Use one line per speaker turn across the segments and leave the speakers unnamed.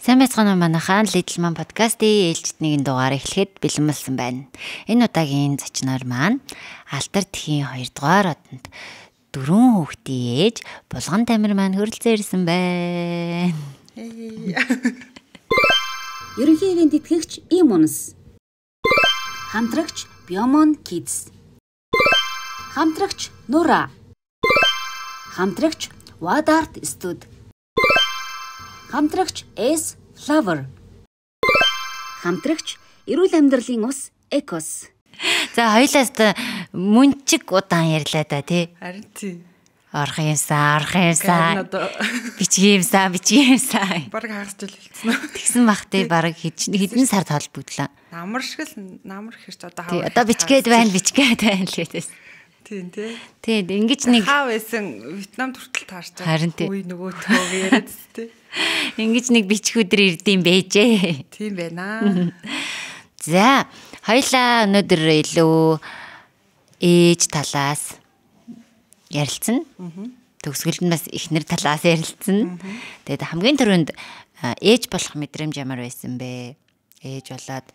Сайн байцгаана уу манайхаан Little Man podcast-ийн ээлжид нэгэн дугаар эхлэхэд бэлэн болсон байна. Энэ удаагийн зочноор маань Алдар тхийн 2 дугаар одонд дөрвөн хүүхдийн ээж Булган Тамир маань хүрэлцэн ирсэн байна.
Ерөнхий ивент итгэгч Имунс. Хамтрагч Biomon Kids. Хамтрагч Нура. Хамтрагч Wadart Stud. Хамтрагч S Flower. Хамтрагч эрүүл амьдралын ус Ecos.
За хоёулаас мөнчиг удаан ярьлаа да тий.
Харин тий.
Орох юмсан, орох юмсан. Бичгийн юмсан, бичгийн юмсан.
Бараг хагас жил хэлсэн үү?
Тэгсэн бах тий бараг хэдэн сард холбогдлоо.
Намар шиг л намар хэрч одоо хаваа.
Одоо бичгээд байна, бичгээд байна л гэдээс.
Тийм тий.
Тий, ингэж нэг
хаа байсан Вьетнамд хүртэл таарч байгаа. Үе нөгөө төөг яриад тий.
Ингэж нэг бичих өдөр ирдэм бэжээ.
Тийм байна.
За, хоёлаа өнөөдөр илүү ээж талаас ярилцсан. Төгсгөлд нь бас эхнэр талаас ярилцсан. Тэгээд хамгийн түрүүнд ээж болох мэдрэмж ямар байсан бэ? Ээж болоод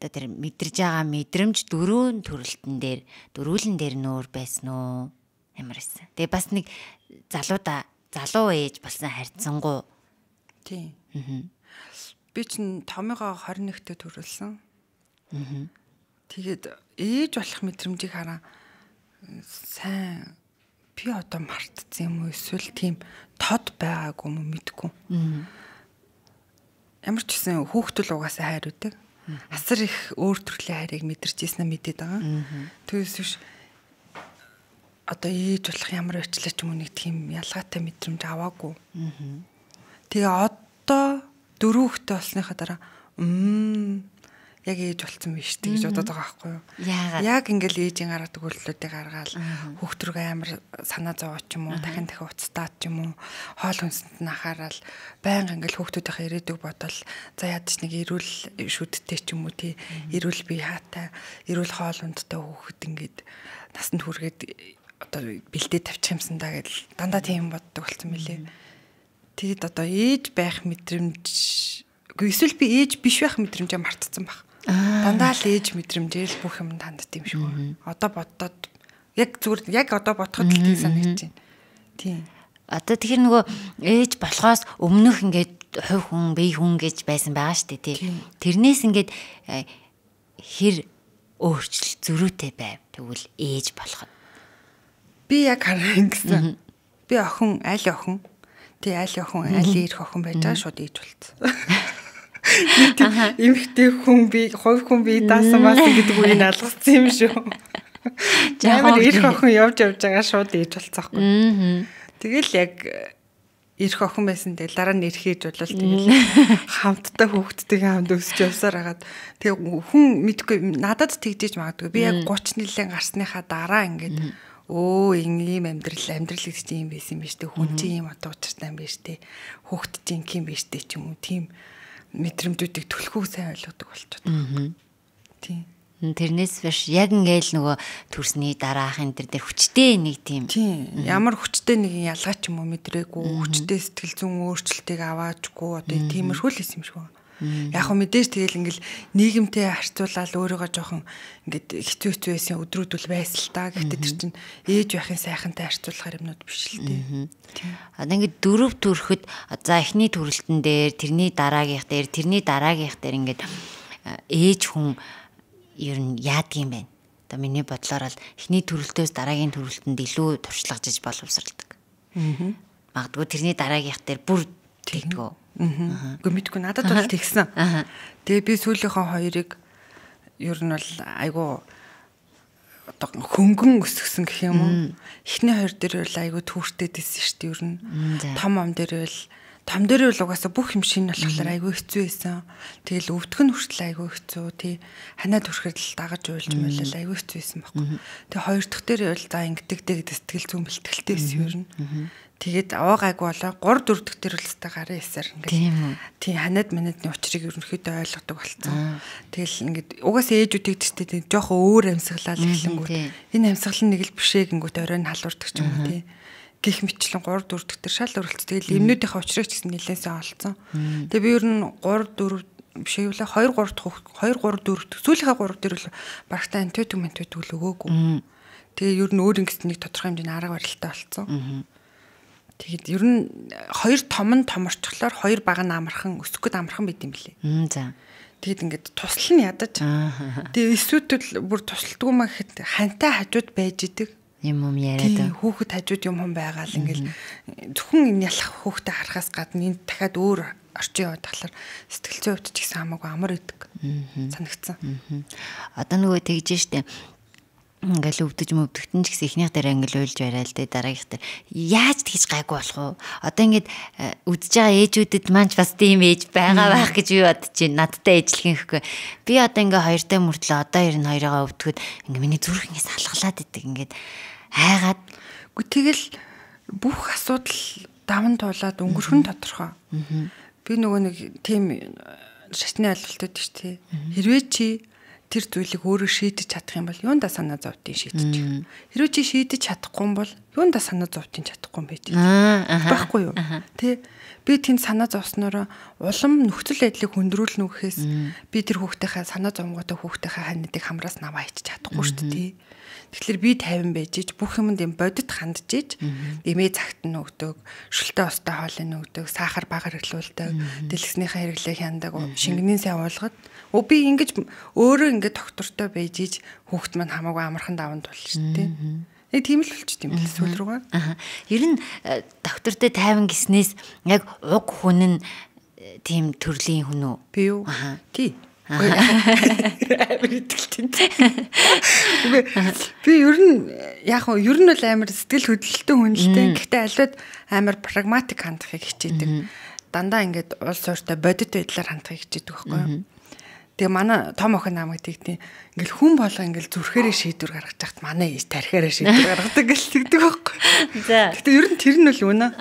одоо тэр мэдэрж байгаа мэдрэмж дөрвөн төрөлтөн дээр, дөрвөлн дээр нөөр байсан уу? Ямар байсан? Тэгээ бас нэг залуу ээж болсон харьцангуй.
Тийм. Би чинь томьёогоо 21-т төрүүлсэн. Тэгээд ээж болох мэдрэмжийг хараа сайн би одоо мартцсан юм уу эсвэл тийм тод байгаагүй юм уу мэдгүй. Ямар ч гэсэн хүүхдэл угаасаа хайр үүдэг. Асар их өөр төрлийн хайрыг мэдэрч ирсэн мэдээд байгаа. Тэгээс биш одоо ээж болох ямар байчлаа ч юм уу нэг тийм ялгаатай мэдрэмж аваагүй. Тэгээ одоо дөрөв хүүхдтэй болсныхаа дараа яг ээж болсон биш үү гэж бодоод байгаа байхгүй юу. Яг ингээл ээжийн гаргадаг үйлдэлүүдийг гаргаал хүүхд рүүгээ амар санаа зовоо ч юм уу дахин дахин уцтаад ч юм уу хоол хүнсэнд нь анхаарал байнга ингээл хүүхдүүдийнхээ ирээдүг бодвол за ядч нэг эрүүл шүдтэй ч юм уу тий эрүүл бие хаатай эрүүл хоол ундтай хүүхэд ингээд насанд хүргээд одоо бэлдээ тавьчих юмсан даа гэдэл дандаа тийм боддог болсон мөлий. Тэгэд одоо ээж байх мэдрэмж эсвэл би ээж биш байх мэдрэмжээ мартцсан баг. Дандаа л ээж мэдрэмжээр л бүх юм тандд юм шиг байна. Одоо боддоод яг зүгээр яг одоо бодоход л тийм санагдаж байна. Тийм.
Одоо тэгэхээр нөгөө ээж болохоос өмнөх ингээд хувь хүн, бие хүн гэж байсан байгаа шүү дээ тий. Тэрнээс ингээд хэр өөрчлөлт зөрүүтэй байв. Тэгвэл ээж болоход.
Би яг хараа ингэсэн. Би охин, аль охин. Тий, аль охин, аль ирэх охин байж байгаа шууд ээж болцсон. Эмэгтэй хүн би, хувь хүн би даасан маасан гэдэг үгийг алгассан юм шүү. Амар ирэх охин явж байгаа шууд ээж болцсон байхгүй. Тэгэл яг ирэх охин байсан. Тэгэл дараа нь ирэх ээж болол тэгэл хамтдаа хүүхдтэйгээ хамт өсөж явсаар хагаад тэг хүн мэдгүй надад тэгжээж магадгүй. Би яг 30 нэлээд гарсныхаа дараа ингээд ийм амьдрал гэдэг чинь юм байсан юм биш үү? Хүн чинь ийм одоо учиртай юм биш үү? Хүүхд чинь юм биш үү ч юм уу тийм мэдрэмжүүдийг түлхүү сайн ойлгодог болчиход байна. Тийм.
Тэрнээс биш яг ингээл нөгөө төрсний дараах энэ төр дээр хүчтэй нэг тийм.
Тийм. Ямар хүчтэй нэгэн ялгаа ч юм уу мэдрээгүй, хүчтэй сэтгэл зүйн өөрчлөлтийг аваачгүй одоо тиймэрхүү л юм шиг байна. Яг хөө мэдээж тэгэл ингээл нийгэмтэй харьцуулаад өөрийгөө жоохон ингээд хэцүү байсан өдрүүд үл байсан л та. Гэхдээ тэр чинь ээж байхын сайхантай харьцуулахар юмнууд биш л дээ.
Тийм. Одоо ингээд дөрөв төрөхөд за эхний төрөлтөн дээр, тэрний дараагийнх дээр, тэрний дараагийнх дээр ингээд ээж хүн ер нь яадаг юм бэ? Одоо миний бодлоор л эхний төрөлтөөс дараагийн төрөлтөнд илүү туршлагажиж боловсралдаг. Магадгүй тэрний дараагийнх дээр бүр тэгдэггүй.
Үгүй мэдгүй надад бол тэгсэн. Тэгээ би сүүлийнхээ хоёрыг ер нь бол айгүй одоо хөнгөн өсгсөн гэх юм уу. Эхний хоёр дээр бол айгүй түүртэй дэсэн шүү дээ ер нь. Том ом дээр бол том дээр бол угаасаа бүх юм шинэ болохоор айгүй хэцүү байсан. Тэгэл өвдөх нь хүртэл айгүй хэцүү тий. Ханаад хүрэхэд л дагаж уйлж муулал айгүй хэцүү байсан байхгүй. Тэгээ хоёр дахь дээр бол за ингэдэг гэдэг сэтгэл зүйн бэлтгэлтэй байсан ер нь. Тэгээд аваагайгүй болоо 3 4 дахь тэр бол өстой гарын эсэр ингээд тийм ханаад манадны учрыг ерөнхийдөө ойлгодог болсон. Тэгэл ингээд угаасаа ээжүүд тэгдэгтэй тийм жоохон өөр амьсгалаа л эхлэнгүүт энэ амьсгал нь нэг л бишээ гингүүт оройн халуурдаг ч юм уу тий. Гэх мэтлэн 3 4 дахь төр шал өөрчлөлт. Тэгэл эмнүүдийнхээ учрыг ч гэсэн нэлээд сайн олцсон. Тэгээ би ер нь 3 4 биш юу лээ 2 3 дахь 2 3 4 дахь сүүлийнхээ 3 дээр бол барагтаа антибиотик л өгөөгүй. Тэгээ ер нь өөр ингэсэн нэг тодорхой хэмжээний арга барилтай болцсон. Тэгээд ер нь хоёр том нь томорчлоор хоёр бага нь амархан өсөх гээд амархан байд юм билээ.
За.
Тэгэд ингээд тусал нь ядаж. Тэгээ эсвэл бүр тусалдгүй маа гэхэд хантай хажууд байж идэг.
Юм юм яриад.
Хүүхэд хажууд юм хүн байгаа л ингээл зөвхөн энэ ялах хүүхдээ харахаас гадна энэ дахиад өөр орчин яваад тахлаар сэтгэл зүйн хувьд ч гэсэн хамаагүй амар идэг. Санагдсан.
Одоо нөгөө тэгж штэ. Ингээл өвдөж мөвдөгтөн ч гэсэн эхнийх дээр ингээл уйлж барайл дээ, дараагийнх дээр яаж тэгж гайгүй болох вэ? Одоо ингээд үдж байгаа ээжүүдэд маань ч бас тийм ээж байгаа байх гэж би бодож байна. Надтай ээжлэх юм хэвгүй. Би одоо ингээ хоёртай мөртлөө одоо ер нь хоёроо өвдөхөд ингээ миний зүрх ингээ салгалаад идэг. Ингээд айгаад.
Үгүй тэгэл бүх асуудал даван туулаад өнгөрөх нь тодорхой. Би нөгөө нэг тийм шатны ойлголт өгдөг шүү дээ. Хэрвээ чи тэр зүйлийг өөрөө шийдэж чадах юм бол юундаа санаа зовтын шийдэж. Хэрвээ чи шийдэж чадахгүй юм бол юундаа санаа зовтын чадахгүй юм бэ гэж. Байхгүй юу? Тэ? Би тэнд санаа зовсноороо улам нөхцөл байдлыг хүндрүүлнэ гэхээс би тэр хүүхдийнхээ санаа зовнгоотой хүүхдийнхээ ханидыг хамраас наваа ичж чадахгүй шүү дээ. Тэгэхээр би тайван байж ич бүх юмд юм бодит хандж ич эмээ цагт нь өгдөг, шүлтэй устай хоолыг нь өгдөг, сахар бага хэрэглүүлдэг, дэлгэснийхээ хэрэглээ хяндаг, шингэнийн сайн уулгад. Би ингэж өөрөө ингэ доктортой байж ич хүүхд маань хамаагүй амархан даван тулна шүү дээ. Яг тийм л болчих юм л сүүл рүүгээ.
Аа. Ер нь доктортой тайван гиснээс яг уг хүн нь тийм төрлийн хүн үү?
Би юу? Тий. Амар итгэлтэй. Үгүй би ер нь яг нь ер нь бол амар сэтгэл хөдлөлттэй хүн л дээ. Гэхдээ аливаад амар прагматик хандахыг хичээдэг. Дандаа ингээд улс суурьтай бодит байдлаар хандахыг хичээдэг байхгүй юу? Тэгээ манай том охин намайг тэгтээ ингээл хүн болго ингээл зүрхээрээ шийдвэр гаргаж чахт манай ээж тархиараа шийдвэр гаргадаг гэж тэгдэг байхгүй.
За.
Гэхдээ ер нь тэр нь бол үнэ.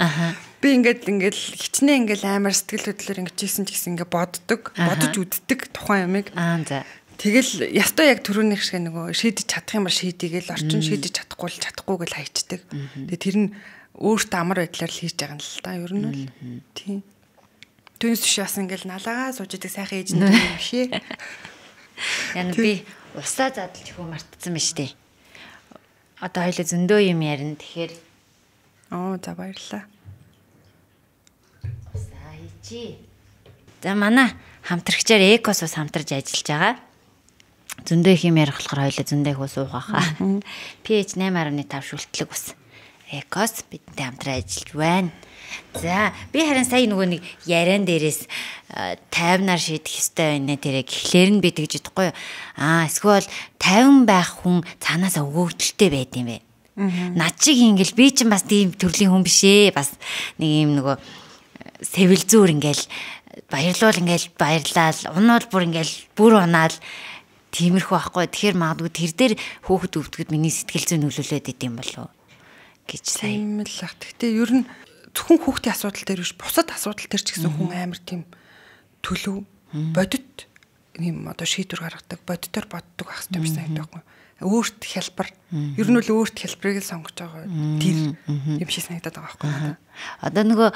Би ингээд ингээл хичнээн ингээл амар сэтгэл хөдлөлөөр ингэж хийсэн ч гэсэн ингээд боддог, бодож үздэг тухайн юмыг.
Аа за.
Тэгэл ястой яг түрүүнийх шиг нөгөө шийдэж чадах юм бол шийдийгээл орчин шийдэж чадахгүй л чадахгүй гэж хайчдаг. Тэгээ тэр нь өөртөө амар байдлаар л хийж байгаа юм л та ер нь бол. Тийм. Түүнээс биш бас ингээл налаагаа сууж идэг сайхан ээж нь юм биш ээ.
Яна би усаа задлж хөө мартсан ба штэ. Одоо хоёлоо зөндөө юм ярина. Тэгэхээр
оо за баярлалаа.
Усаа хийчи. За манай хамтрагчаар Экос ус хамтарч ажиллаж байгаа. Зөндөө их юм ярих болохоор хоёлоо зөндөө их ус уух байхаа. pH 8.5 шүлтлэг ус. Экос бидэнтэй хамтран ажиллаж байна. За би харин сая нөгөө нэг яриан дээрээс 50-аар шийдэх ёстой байна тэрэ гэхлээр нь би тэгж бодохгүй юу. Аа эсвэл 50 байх хүн цаанаасаа өгөөдөлтэй байд юм бэ. Над чиг ингээл би чинь бас тийм төрлийн хүн биш ээ. Бас нэг юм нөгөө сэвэл зүүр ингээл баярлуул ингээл баярлаал, унаал бүр ингээл бүр унаал тиймэрхүү байхгүй. Тэгэхээр магадгүй тэр дээр хөөхд өвдөхөд миний сэтгэл зүйн нөлөөлөд идэм болов гэж сая.
Тийм л ах. Гэхдээ ер нь зөвхөн хүүхдийн асуудал дээр биш, бусад асуудал дээр ч гэсэн хүн амар тийм төлөв, бодит юм одоо шийдвэр гаргадаг, бодитоор боддог байх хэрэгтэй юм шиг санагддаг байхгүй. Өөрт хялбар. Ер нь бол өөрт хялбарыг л сонгож байгаа тэр юм шиг санагдаад байгаа байхгүй надад.
Одоо нөгөө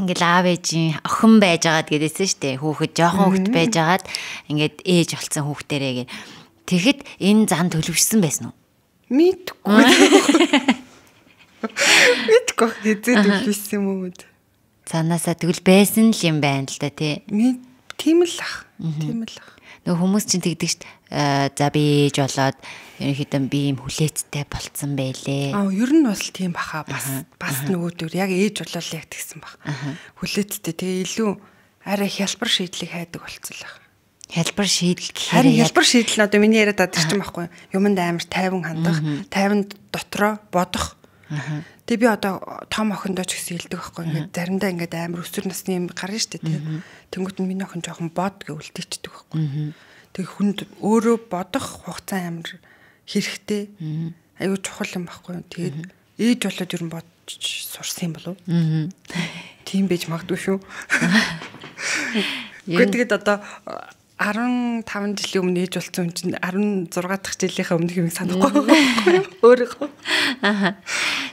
ингээл аав ээжийн охин байж байгаад гэдээсэн шүү дээ. Хүүхэд жоохон хүүхэд байж байгаад ингээд ээж болсон хүүхдэрээ гэ. Тэгэхэд энэ зан төлөвшсөн байсан уу?
Мэдгүй. Мэдгүй хэзээ төлөвшсөн юм уу?
Цаанаасаа тэгвэл байсан л юм байна л да тий.
Тийм л ах. Тийм л ах.
Нөгөө хүмүүс чинь тэгдэг шүү дээ. За би ээж болоод ерөнхийдөө би юм хүлээцтэй болцсон байлээ.
Аа ер нь бас тийм баха. Бас нөгөөдөр яг ээж болоод яг тэгсэн бах. Хүлээцтэй. Тэгээ илүү арай хялбар шийдлийг хайдаг болцсон л ах.
Хялбар шийдэл гэхээр
харин хялбар шийдэл нь одоо миний яриад байгаа чинь байхгүй. Юмд амар тайван хандах, тайван дотроо бодох. Тэгээ би одоо том охиндоо ч гэсэн хэлдэг байхгүй. Ингээд заримдаа ингээд амар өсвөр насны юм гарна шүү дээ. Тэнгүүт нь миний охин жоохон бод гэж үлдээчдэг байхгүй. Тэгээ хүнд өөрөө бодох хугацаа амар хэрэгтэй. Аюу чухал юм байхгүй. Тэгээд ээж болоод ер нь бодож сурсан юм болов уу? Тийм байж магадгүй шүү. Гэхдээ тэгээд одоо 15 жилийн өмнө ээж болсон хүн чинь 16 дахь жилийнхээ өмнөх юм санахгүй байхгүй юу? Өөрийнхөө.
Аа.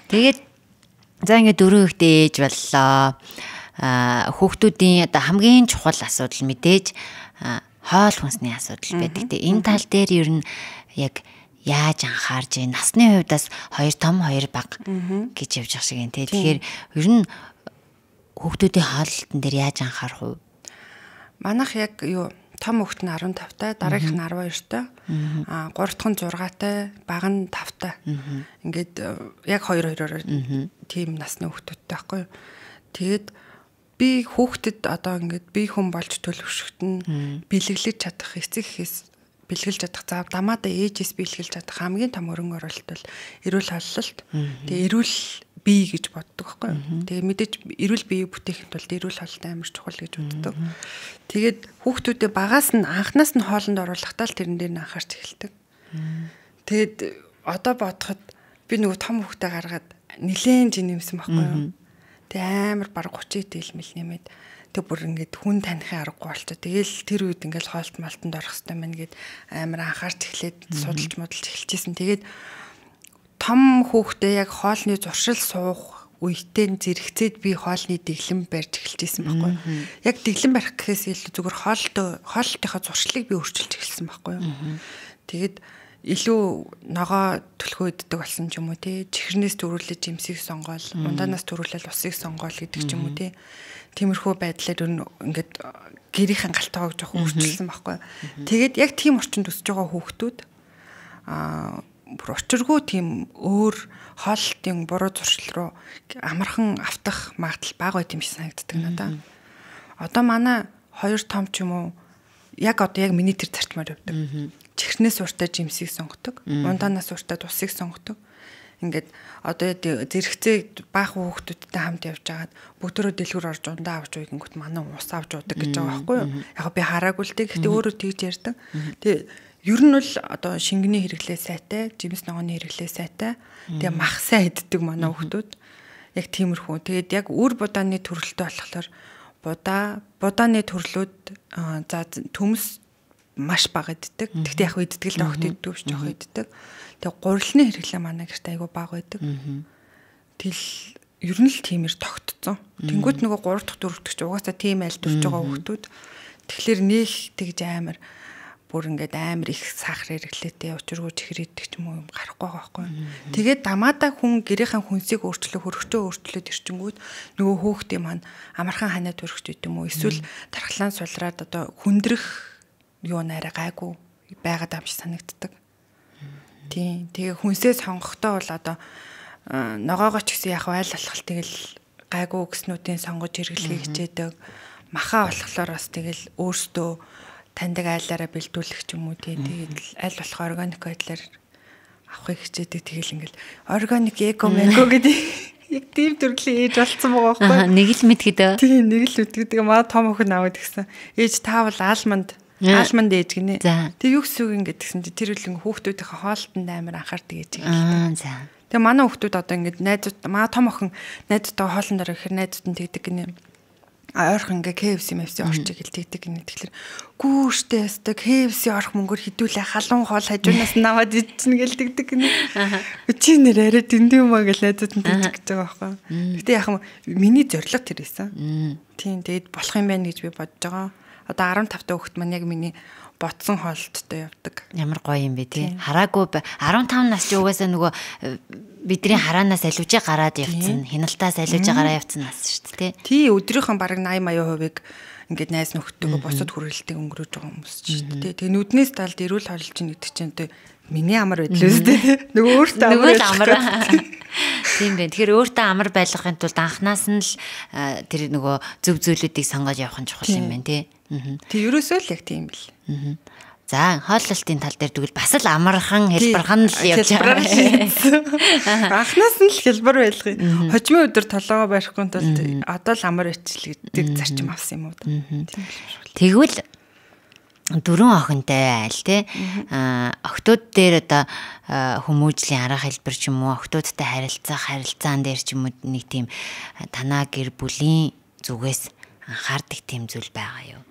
Тэгээд За ингээд дөрөв хүүхдээ ээж боллоо. Хүүхдүүдийн одоо хамгийн чухал асуудал мэдээж хоол хүнсний асуудал байдаг. Тэ энэ тал дээр ер нь яг яаж анхаарч байна? Насны хувьдаас 2 том 2 бага гэж явж байгаа шиг юм тэ. Тэгэхээр ер нь хүүхдүүдийн хооллолтон дээр яаж анхаарах вэ?
Манайх яг юу том хүүхэд нь 15-тай, дараагийнх нь 12-тай, 3 дахь нь 6-тай, бага нь 5-тай. Ингээд яг 2-2-ороо тийм насны хүүхдүүдтэй байхгүй юу. Тэгээд би хүүхдэд одоо ингээд би хүн болж төлөвшөхт нь бэлэглэж чадах, эцэг эхээс бэлгэлж чадах, за дамаадаа ээжээс бэлгэлж чадах хамгийн том хөрөнгө оруулалт бол эрүүл хооллолт. Тэгээ эрүүл бие гэж боддог байхгүй юу. Тэгээ мэдээж эрүүл бие бүтээхэд тулд эрүүл хооллолт амар чухал гэж боддог. Тэгээд хүүхдүүдээ багаас нь анхнаас нь хоолнд оруулахдаа л тэрэн дээр нь анхаарч эхэлдэг. Тэгээд одоо бодоход би нөгөө том хүүхдээ гаргаад нилээн жин нэмсэн байхгүй юу. Тэгээ амар баг 30 дээлмэл нэмээд тэг бүр ингээд хүн таних аргагүй болчихоо. Тэгэл тэр үед ингээд хоолт малтанд орох хэрэгтэй байна гэд амар анхаарч эхлээд судалж модалж эхэлчихсэн. Тэгээд том хүүхдээ яг хоолны зуршил суух үетэй зэрэгцээд би хоолны дэглэм барьж эхэлчихсэн байхгүй юу. Яг дэглэм барих гэхээс илүү зүгээр хоолтынхаа зуршлыг би өөрчилж эхэлсэн байхгүй юу. Тэгээд илүү ногоо түлхүү иддэг болсон ч юм уу тий. Чихрнээс төрүүлээд жимсийг сонгоол, ундаанаас төрүүлээд усыг сонгоол гэдэг ч юм уу тий. Тиймэрхүү байдлаар ер нь ингээд гэрийнхэн галтайгааг жоохон өөрчилсөн байхгүй. Тэгээд яг тийм орчинд өсөж байгаа хүүхдүүд бүр учиргүй тийм өөр хооллолтын буруу зуршил руу амархан автах магадлал бага байт юм шиг санагддаг надад. Одоо манай хоёр том ч юм уу яг одоо яг миний тэр зарчмаар явдаг. Чихрнээс уртаа жимсийг сонгодог, ундаанаас уртаа тусыг сонгодог. Ингээд одоо зэрэгцээ баахан хүүхдүүдтэй хамт явж байгаад бүгдөө дэлгүүр орж ундаа авч уйгингүүт манай ус авч уудаг гэж байгаа байхгүй юу? Яг би хараагүй л дээ. Гэхдээ өөрөө тэгж ярьдаг. Тэгээ ер нь бол одоо шингэний хэрэглээ сайтай, жимс ногооны хэрэглээ сайтай. Тэгээ мах сайн иддэг манай хүүхдүүд. Яг тиймэрхүү. Тэгээд яг үр будааны төрөлтөө болохоор будааны төрлүүд за төмс маш бага иддэг. Гэхдээ яг иддэг л огт иддэг биш, жоох иддэг. Тэгээ гурилны хэрэглээ манай гэрт айгүй бага байдаг. Тэгэл ер нь л тиймэр тогтцсон. Тэнгүүт нөгөө 3 дахь 4 дахь ч угаасаа тийм айл төрж байгаа хүүхдүүд. Тэгэхээр нэх тэгж амар бүр ингээд амар их сахар хэрэглээтэй, учиргүй чихэр идэх ч юм уу юм гарахгүй байгаа байхгүй. Тэгээд дамаадаа хүн гэрийнхэн хүнсийг өөрчлөө, хөрөгчөө өөрчлөөд ирчингүүд нөгөө хүүхдийн маань амархан ханаа төрөгч байт юм уу? Эсвэл тархлаан сулраад одоо хүндрэх юу нэрэ гайгүй байгаад юм шиг санагддаг. Тийм. Тэгээ хүнсээ сонгохдоо бол одоо ногоогоо ч гэсэн яг айл болох тэгэл гайгүй гэснүүдийн сонгож хэрэглэхийг хичээдэг. Махаа болохоор бас тэгэл өөртөө таньдаг айлаараа бэлдүүлэх ч юм уу тий. Тэгээд аль болох органик байдлаар авахыг хичээдэг. Тэгэл ингээл органик эко мэко гэдэг яг тийм төрлийн ээж болцсон байгаа байхгүй.
Нэг л мэдгэдэ.
Тийм, нэг л мэдгэдэг. Маа том охин аваад гисэн. Ээж таавал алманд ээж гинэ. Тэг юу гэсэн үг ингээд гэсэн чи тэр үл ингээ хүүхдүүдийнхээ хоолтонд амар анхаардаг ээж гэлтэй.
За.
Тэгээ манай хүүхдүүд одоо ингээд найзууд маа том охин найзуудтайгаа хоолн дээр ихээр найзууд нь тэгдэг гинэ. Ойрхон ингээ KFC MFC орчих гэл тэгдэг гинэ. Тэгэхээр гүү штэ ястай KFC орох мөнгөөр хідүүлээ халуун хоол хажуунаас нь аваад идчихнэ гэл тэгдэг гинэ. Чи нэр арай дэндүү юм аа гэл найзууд нь тэгдэг гэж байгаа байхгүй. Гэтэ яг миний зорилго тэр байсан. Тийм, тэгээд болох юм байна гэж би бодож байгаа. Одоо 15 та хүүхэд маань яг миний ботсон хоолттой явдаг.
Ямар гоё юм бэ тий. Хараагүй 15 нас чи угаасаа нөгөө бидний хараанаас алиужээ гараад явцсан, хяналтаас алиужээ гараа явцсан нас шүү дээ тий.
Тий, өдрийнхөө бараг 80 80% ингээд найз нөхдөдөө бусад хүрээлтийг өнгөрөөж байгаа хүмүүс ч шүү дээ. Тэгээ нүднээс талд эрүүл хооллож чинь гэдэг чинь одоо миний амар байдлаа шүү дээ. Нөгөө өөртөө
амар. Тийм байх. Тэгэхээр өөртөө амар байлгахын тулд анханаас нь л тэр нөгөө зөв зүйлүүдийг сонгож явах нь чухал юм байна тий.
Тэг ерөөсөө л яг тийм бил.
За, хооллолтын тал дээр тэгвэл бас л амархан хэлбэрхан л явж байгаа.
Анхнаас нь л хэлбэр байлгыг. Хожимын өдөр толгоо барихгүй тулд одоо л амар байчих гэдэг зарчим авсан юм уу да.
Тэгвэл дөрвөн охинтой айл тий. Охтууд дээр одоо хүмүүжлийн арга хэлбэр ч юм уу, охтуудтай харилцах харилцаан дээр ч юм уу нэг тийм танаа гэр бүлийн зүгээс анхаардаг тийм зүйл байгаа юу?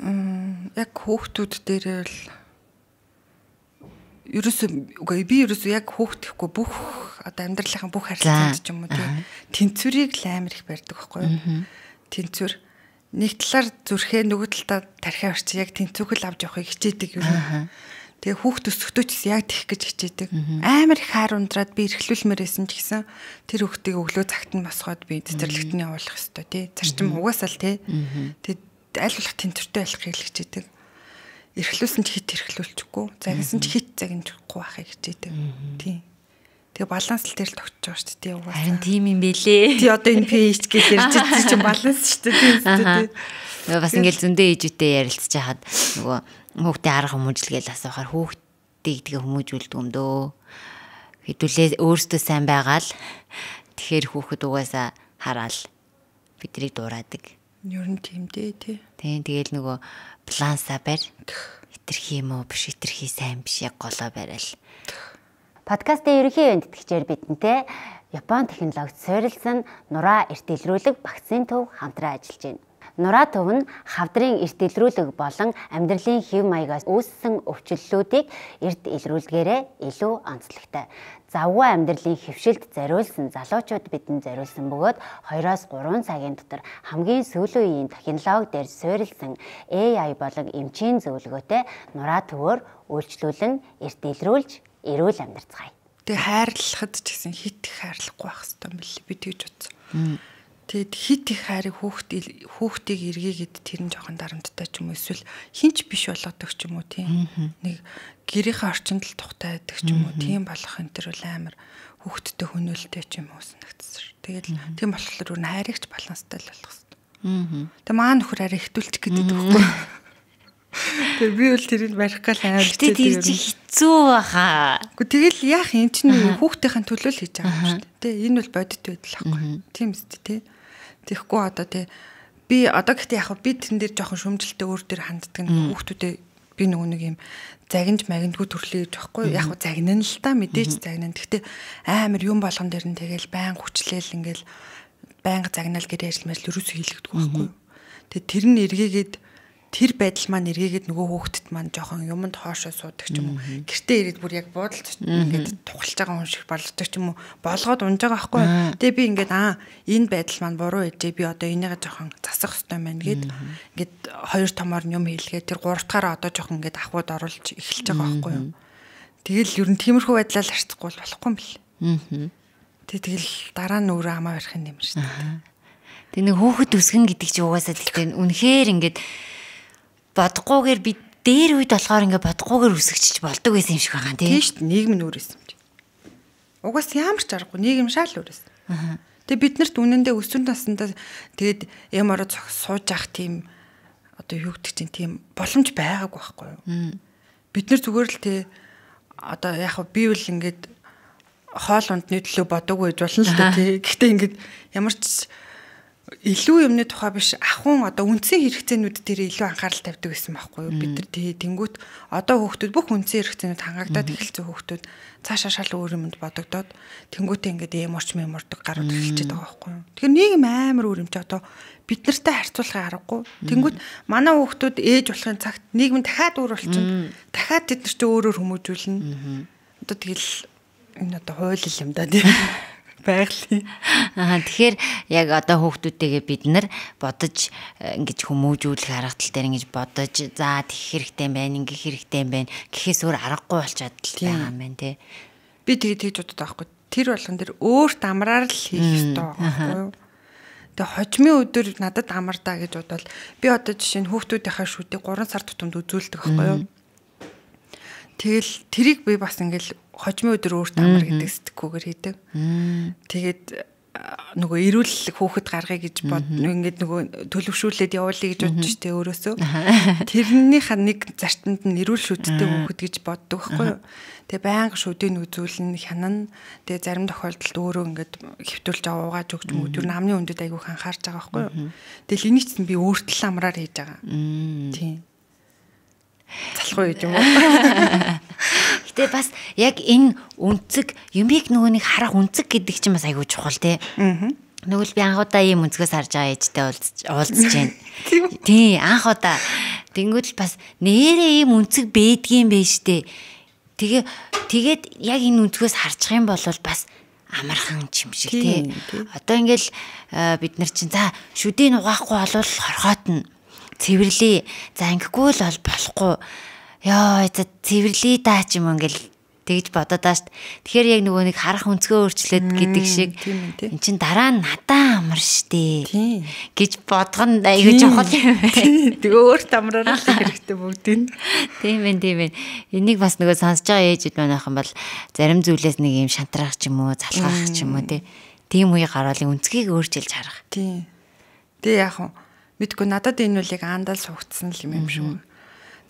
Яг хүүхдүүд дээр л Ерөөсөө үгүй би ерөөсөө яг хүүхдэхгүй бүх одоо амьдралынхаа бүх харилцаанд ч юм уу тий тэнцвэрийг л амар их барьдаг байхгүй юу? Тэнцвэр нэг талаар зүрхээ нөгөө талдаа тархиа орчих яг тэнцвэрхэл авч явахыг хичээдэг юм. Тэгээ хүүхд өсөхдөө ч яг тийх гэж хичээдэг. Амар их хаар ундраад би эрхлүүлмээр байсан ч гэсэн тэр хүүхдийг өглөө цагт нь босгоод би цэцэрлэгт нь явуулах ёстой тий. Зарчим угаасаа л тий. Тэгээд аль болох тэнцвэртэй байхыг л хичээдэг. Эрхлүүлсэн ч хит эрхлүүлчихгүй, загнасан ч хит загнахгүй байхыг хичээдэг. Тий. Тэгээ баланс л тэр л тогтож байгаа шүү дээ угаасаа.
Харин тийм юм бэлээ.
Тий одоо энэ PH гэж ярьж байгаа чинь баланс шүү дээ тийм үү.
Нөгөө бас ингээл зөндөө ээжүүдтэй ярилцж хахад нөгөө хүүхдийн арга хүмүүжлгээл асуухаар хүүхдийг тэгээ хүмүүжүүлдэг юм дөө. Хэдүүлээ өөрсдөө сайн байгаа л тэгэхээр хүүхэд угаасаа хараал биднийг дуурайдаг.
Ер нь тийм дээ тий.
Тийм тэгэл нөгөө балансаа барь. Хитрхи юм уу биш хитрхи сайн биш яг голоо барайл. Подкастын ерөнхий ивент тэтгэгчээр бидэнтэй Япон технологид суурилсан Нураа эрт илрүүлэг вакцины төв хамтран ажиллаж байна. Нураа төв нь хавдрын эрт илрүүлэг болон амьдралын хэв маягаас үүссэн өвчлөлүүдийг эрт илрүүлгээрээ илүү онцлогтой. Завгүй амьдралын хэвшилд зориулсан залуучууд бидэнд зориулсан бөгөөд 2-3 цагийн дотор хамгийн сүүлийн үеийн технологи дээр суурилсан AI болон эмчийн зөвлөгөөтэй Нураа төвөөр үйлчлүүлэн эрт илрүүлж эрүүл амьдарцгаая.
Тэгээ хайрлахад ч гэсэн хит их хайрлахгүй байх хэрэгтэй юм билээ. Би тэгж бодсон. Тэгээд хит их хайрыг хүүхдийг эргээгээд тэр нь жоохон дарамттай ч юм уу эсвэл хинч биш болгодог ч юм уу тийм. Нэг гэрийнхээ орчинд л тухтай байдаг ч юм уу тийм болох энэ төр бол амар хүүхдтэй хөнөөлтэй ч юм уу санагдсан. Тэгээд тийм болохоор өөр нь хайрыг ч баланстай л болох хэрэгтэй. Тэгээ маа нөхөр арай хэвтүүлчих гэдэг байхгүй. Тэгээ би бол тэрийг барих гал амар
хичээдэг. Тэр чи хэцүү баха.
Гэхдээ тэгэл яах юм чинь хүүхдийн төлөө л хийж байгаа юм шүү дээ. Тэ энэ бол бодит байдал байхгүй. Тийм үст тэ. Тэгэхгүй одоо тэ би одоо гэхдээ яг би тэрэн дээр жоохон шүмжлэлтэй өөр дээр ханддаг нэг хүүхдүүдээ би нөгөө нэг юм загинж магиндгүй төрлөө гэж байхгүй. Яг хөө загнана л та мэдээж загнана. Гэхдээ амар юм болгон дээр нь тэгэл байн хүчлээл ингээл байнга загнаал гэрээ ажил мэл ерөөсөө хийлэгдэх байхгүй. Тэгээ тэр нь эргээгээд тэр байдал маань эргээгээд нөгөө хүүхдэд маань жоохон юмд хоошоо суудаг ч юм уу. Гэртээ ирээд бүр яг буудалд ингээд тухалж байгаа хүн шиг болдог ч юм уу. Болгоод унж байгаа байхгүй. Тэгээ би ингээд энэ байдал маань буруу ээжээ. Би одоо энийгээ жоохон засах хэрэгтэй байна гэд ингээд хоёр томоор юм хийлгээ. Тэр гурав дахаараа одоо жоохон ингээд ахуйд оруулж эхэлж байгаа байхгүй юу. Тэгэл ер нь тиймэрхүү байдлаар харьцахгүй бол болохгүй юм бэл. Тэгэл дараа нь өөрөө амаа барих юм шүү дээ.
Тэг нэг хүүхэд өсгөн гэдэг чинь угаасаа тэгтээ үнэхээр ингээд бодгоогээр би дээр үед болохоор ингээ бодгоогээр үсгчиж болдог байсан юм шиг байгаа тийм.
Тийм шүү дээ. Нийгэм нь өөрөөс юм чи. Угаас ямар ч аргагүй нийгэм шал өөрөөс. Тэгээ бид нарт үнэндээ өсвөр насндаа тэгээд юм ороо сууж явах тийм одоо юу гэдэг чинь тийм боломж байгаагүй байхгүй юу? Бид нар зүгээр л тий одоо яг би бол ингээд хоол ундны төлөө бодоогүй байж болно л да тий. Гэхдээ ингээд ямар ч илүү юмны тухай биш ахуйн одоо үндсэн хэрэгцээнүүд дээр илүү анхаарал тавьдаг байсан байхгүй юу бид нар тий тэнгүүт одоо хүүхдүүд бүх үндсэн хэрэгцээнүүд хангаагдаад эхэлсэн хүүхдүүд цаашаа шал өөр юмд бодогдоод тэнгүүтээ ингээд эм орч мэмордог гарууд эхэлчихэд байгаа байхгүй юу. Тэгэхээр нийгэм амар өөр юм чи одоо бид нартай харьцуулахын аргагүй. Тэнгүүт манай хүүхдүүд ээж болохын цагт нийгэм дахиад өөр болчихно. Дахиад тэд нар чи өөрөөр хүмүүжүүлнэ. Одоо тэгэл энэ одоо хууль юм да тий. Байгалийн.
Аа тэгэхээр яг одоо хүүхдүүдтэйгээ бид нар бодож ингэж хүмүүжүүлэх арга тал дээр ингэж бодож за тэгэх хэрэгтэй юм байна, ингэх хэрэгтэй юм байна гэхээс өөр аргагүй болчиход л байгаа юм байна тий.
Би тэгээ тэгж боддог байхгүй. Тэр болгон дээр өөрт амраар л хийх ёстой байгаа байхгүй юу? Тэгээ хожмын өдөр надад амар даа гэж бодвол би одоо жишээ нь хүүхдүүдийнхээ шүдийг 3 сар тутамд үзүүлдэг байхгүй юу? Тэгэл тэрийг би бас ингээл хожмын өдөр өөрт амар гэдэг сэтгхүүгээр хийдэг. Тэгээд нөгөө эрүүл хүүхэд гаргая гэж бод ингээд нөгөө төлөвшүүлээд явуулъя гэж бодож штэ өөрөөсөө. Тэрнийхээ нэг зарчимд нь эрүүл шүдтэй хүүхэд гэж боддог байхгүй юу. Тэгээ байнга шүдийг үзүүлнэ, хянана. Тэгээ зарим тохиолдолд өөрөө ингээд хэвтүүлж аваагааж өгч юм уу. Тэр намны өндөд айгүйх анхаарч байгаа байхгүй юу. Тэгэл энийг чинь би өөртөл амраар хийж байгаа. Тийм. Залхуу гэж юм уу.
Гэтэ бас яг энэ өнцөг юмыг нөгөө нэг харах өнцөг гэдэг чинь бас айгүй чухал тий. Нөгөө л би анх удаа ийм өнцгөөс харж байгаа ээжтэй уулзж байна. Тий, анх удаа. Тэнгүүд л бас нэрээ ийм өнцөг бэдгийм бэ штэ. Тэгээд яг энэ өнцгөөс харчих юм бол бас амархан юм шиг тий. Одоо ингээл бид нар чинь за шүдийг угаахгүй болвол хорхоотно. Цэвэрлээ. За ингэхгүй л бол болохгүй. Йоо за цэвэрлээ даа ч юм ингээл тэгж бодоод байгаа шүү дээ. Тэгэхээр яг нөгөө нэг харах өнцгөө өөрчлөөд гэдэг шиг эн чин дараа нь надаа амар штэ гэж бодгон айгүй чухал юм байна.
Тэгээ өөрт амраараа л хэрэгтэй бүгдийг.
Тийм ээ, тийм ээ. Энийг бас нөгөө сонсож байгаа ээжүүд манайхан бол зарим зүйлээс нэг юм шантраах ч юм уу, залхаах ч юм уу тийм үе гарвал өнцгийг өөрчилж харах.
Тийм. Тэгээ яг мэдгүй надад энэ үл яг аандал суугдсан л юм шүү.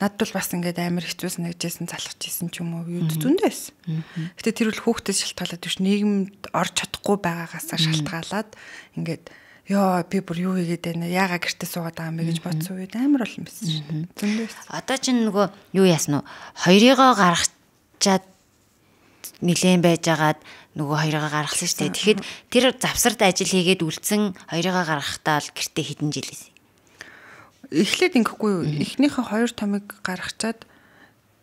Надад бол бас ингээд амар хэцүү санагдажсэн, залхаж исэн ч юм уу юу зөндөө байсан. Гэтэ тэр үл хүүхдээс шалтгаалаад биш, нийгэмд орж чадахгүй байгаагаасаа шалтгаалаад ингээд ёо би бүр юу хийгээд байна, яагаа гэртээ суугаад байгаа юм бэ гэж бодсон үед амар олон байсан шүү дээ. Зөндөө байсан.
Одоо чинь нөгөө юу яасан уу? Хоёрыгоо гаргачаад нилээн байжгаад нөгөө хоёрыгоо гаргасан шүү дээ. Тэгэхэд тэр завсарт ажил хийгээд үлдсэн хоёрыгоо гаргахтаа л гэртээ хэдэн жил байсан?
Эхлээд ингэхгүй юу? Эхнийхээ хоёр томыг гаргачаад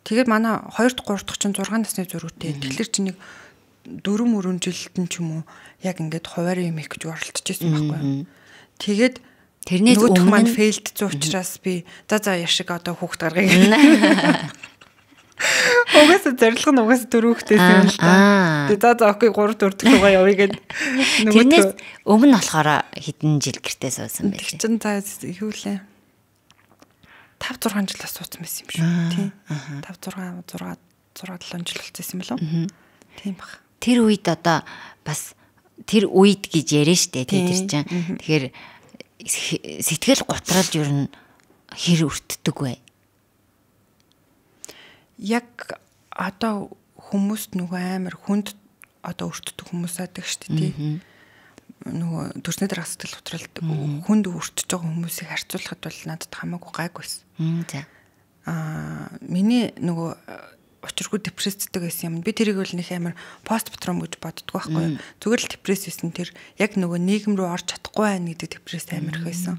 тэгээд манай 2 дахь 3 дахь чинь 6 насны зөрүүтэй. Тэгэхээр чи нэг 4 мөрөн жилд нь ч юм уу яг ингээд хуваарь юм хийх гэж оролдож байсан байхгүй юу? Тэгээд
тэрнээс
өмнө маань фейлдсэн учраас би за яшиг одоо хүүхд гаргая гэх. Угаасаа зорилго нь угаасаа дөрөв хүүхдээс юм л та. Тэгээд за окей 3 4 дахь руугаа явъя гэд.
Тэрнээс өмнө болохоор хэдэн жил гэртээ суусан
байх. Тэр чинь за юу лээ? 5 6 жил бас суусан байсан юм шүү. Тийм. 5 6 6 7 жил болчихсон юм болов уу? Тийм баг.
Тэр үед одоо бас тэр үед гэж яриа штэ тий тэр чинь. Тэгэхээр сэтгэл готрол ер нь хэр өртдөг вэ?
Яг одоо хүмүүст нөгөө амар хүнд одоо өртдөг хүмүүс адаг штэ тий. Нөгөө төрсний дараах сэтгэл готролд хүнд өртөж байгаа хүмүүсийг харьцуулахад бол надад хамаагүй гайгүй байсан.
За.
Миний нөгөө учиргүй депресстэй байсан юм. Би тэрийг бол нэг амар постпатром гэж боддог байхгүй юу. Зүгээр л депресс байсан тэр яг нөгөө нийгэм рүү орж чадахгүй байна гэдэг депресс амар их байсан.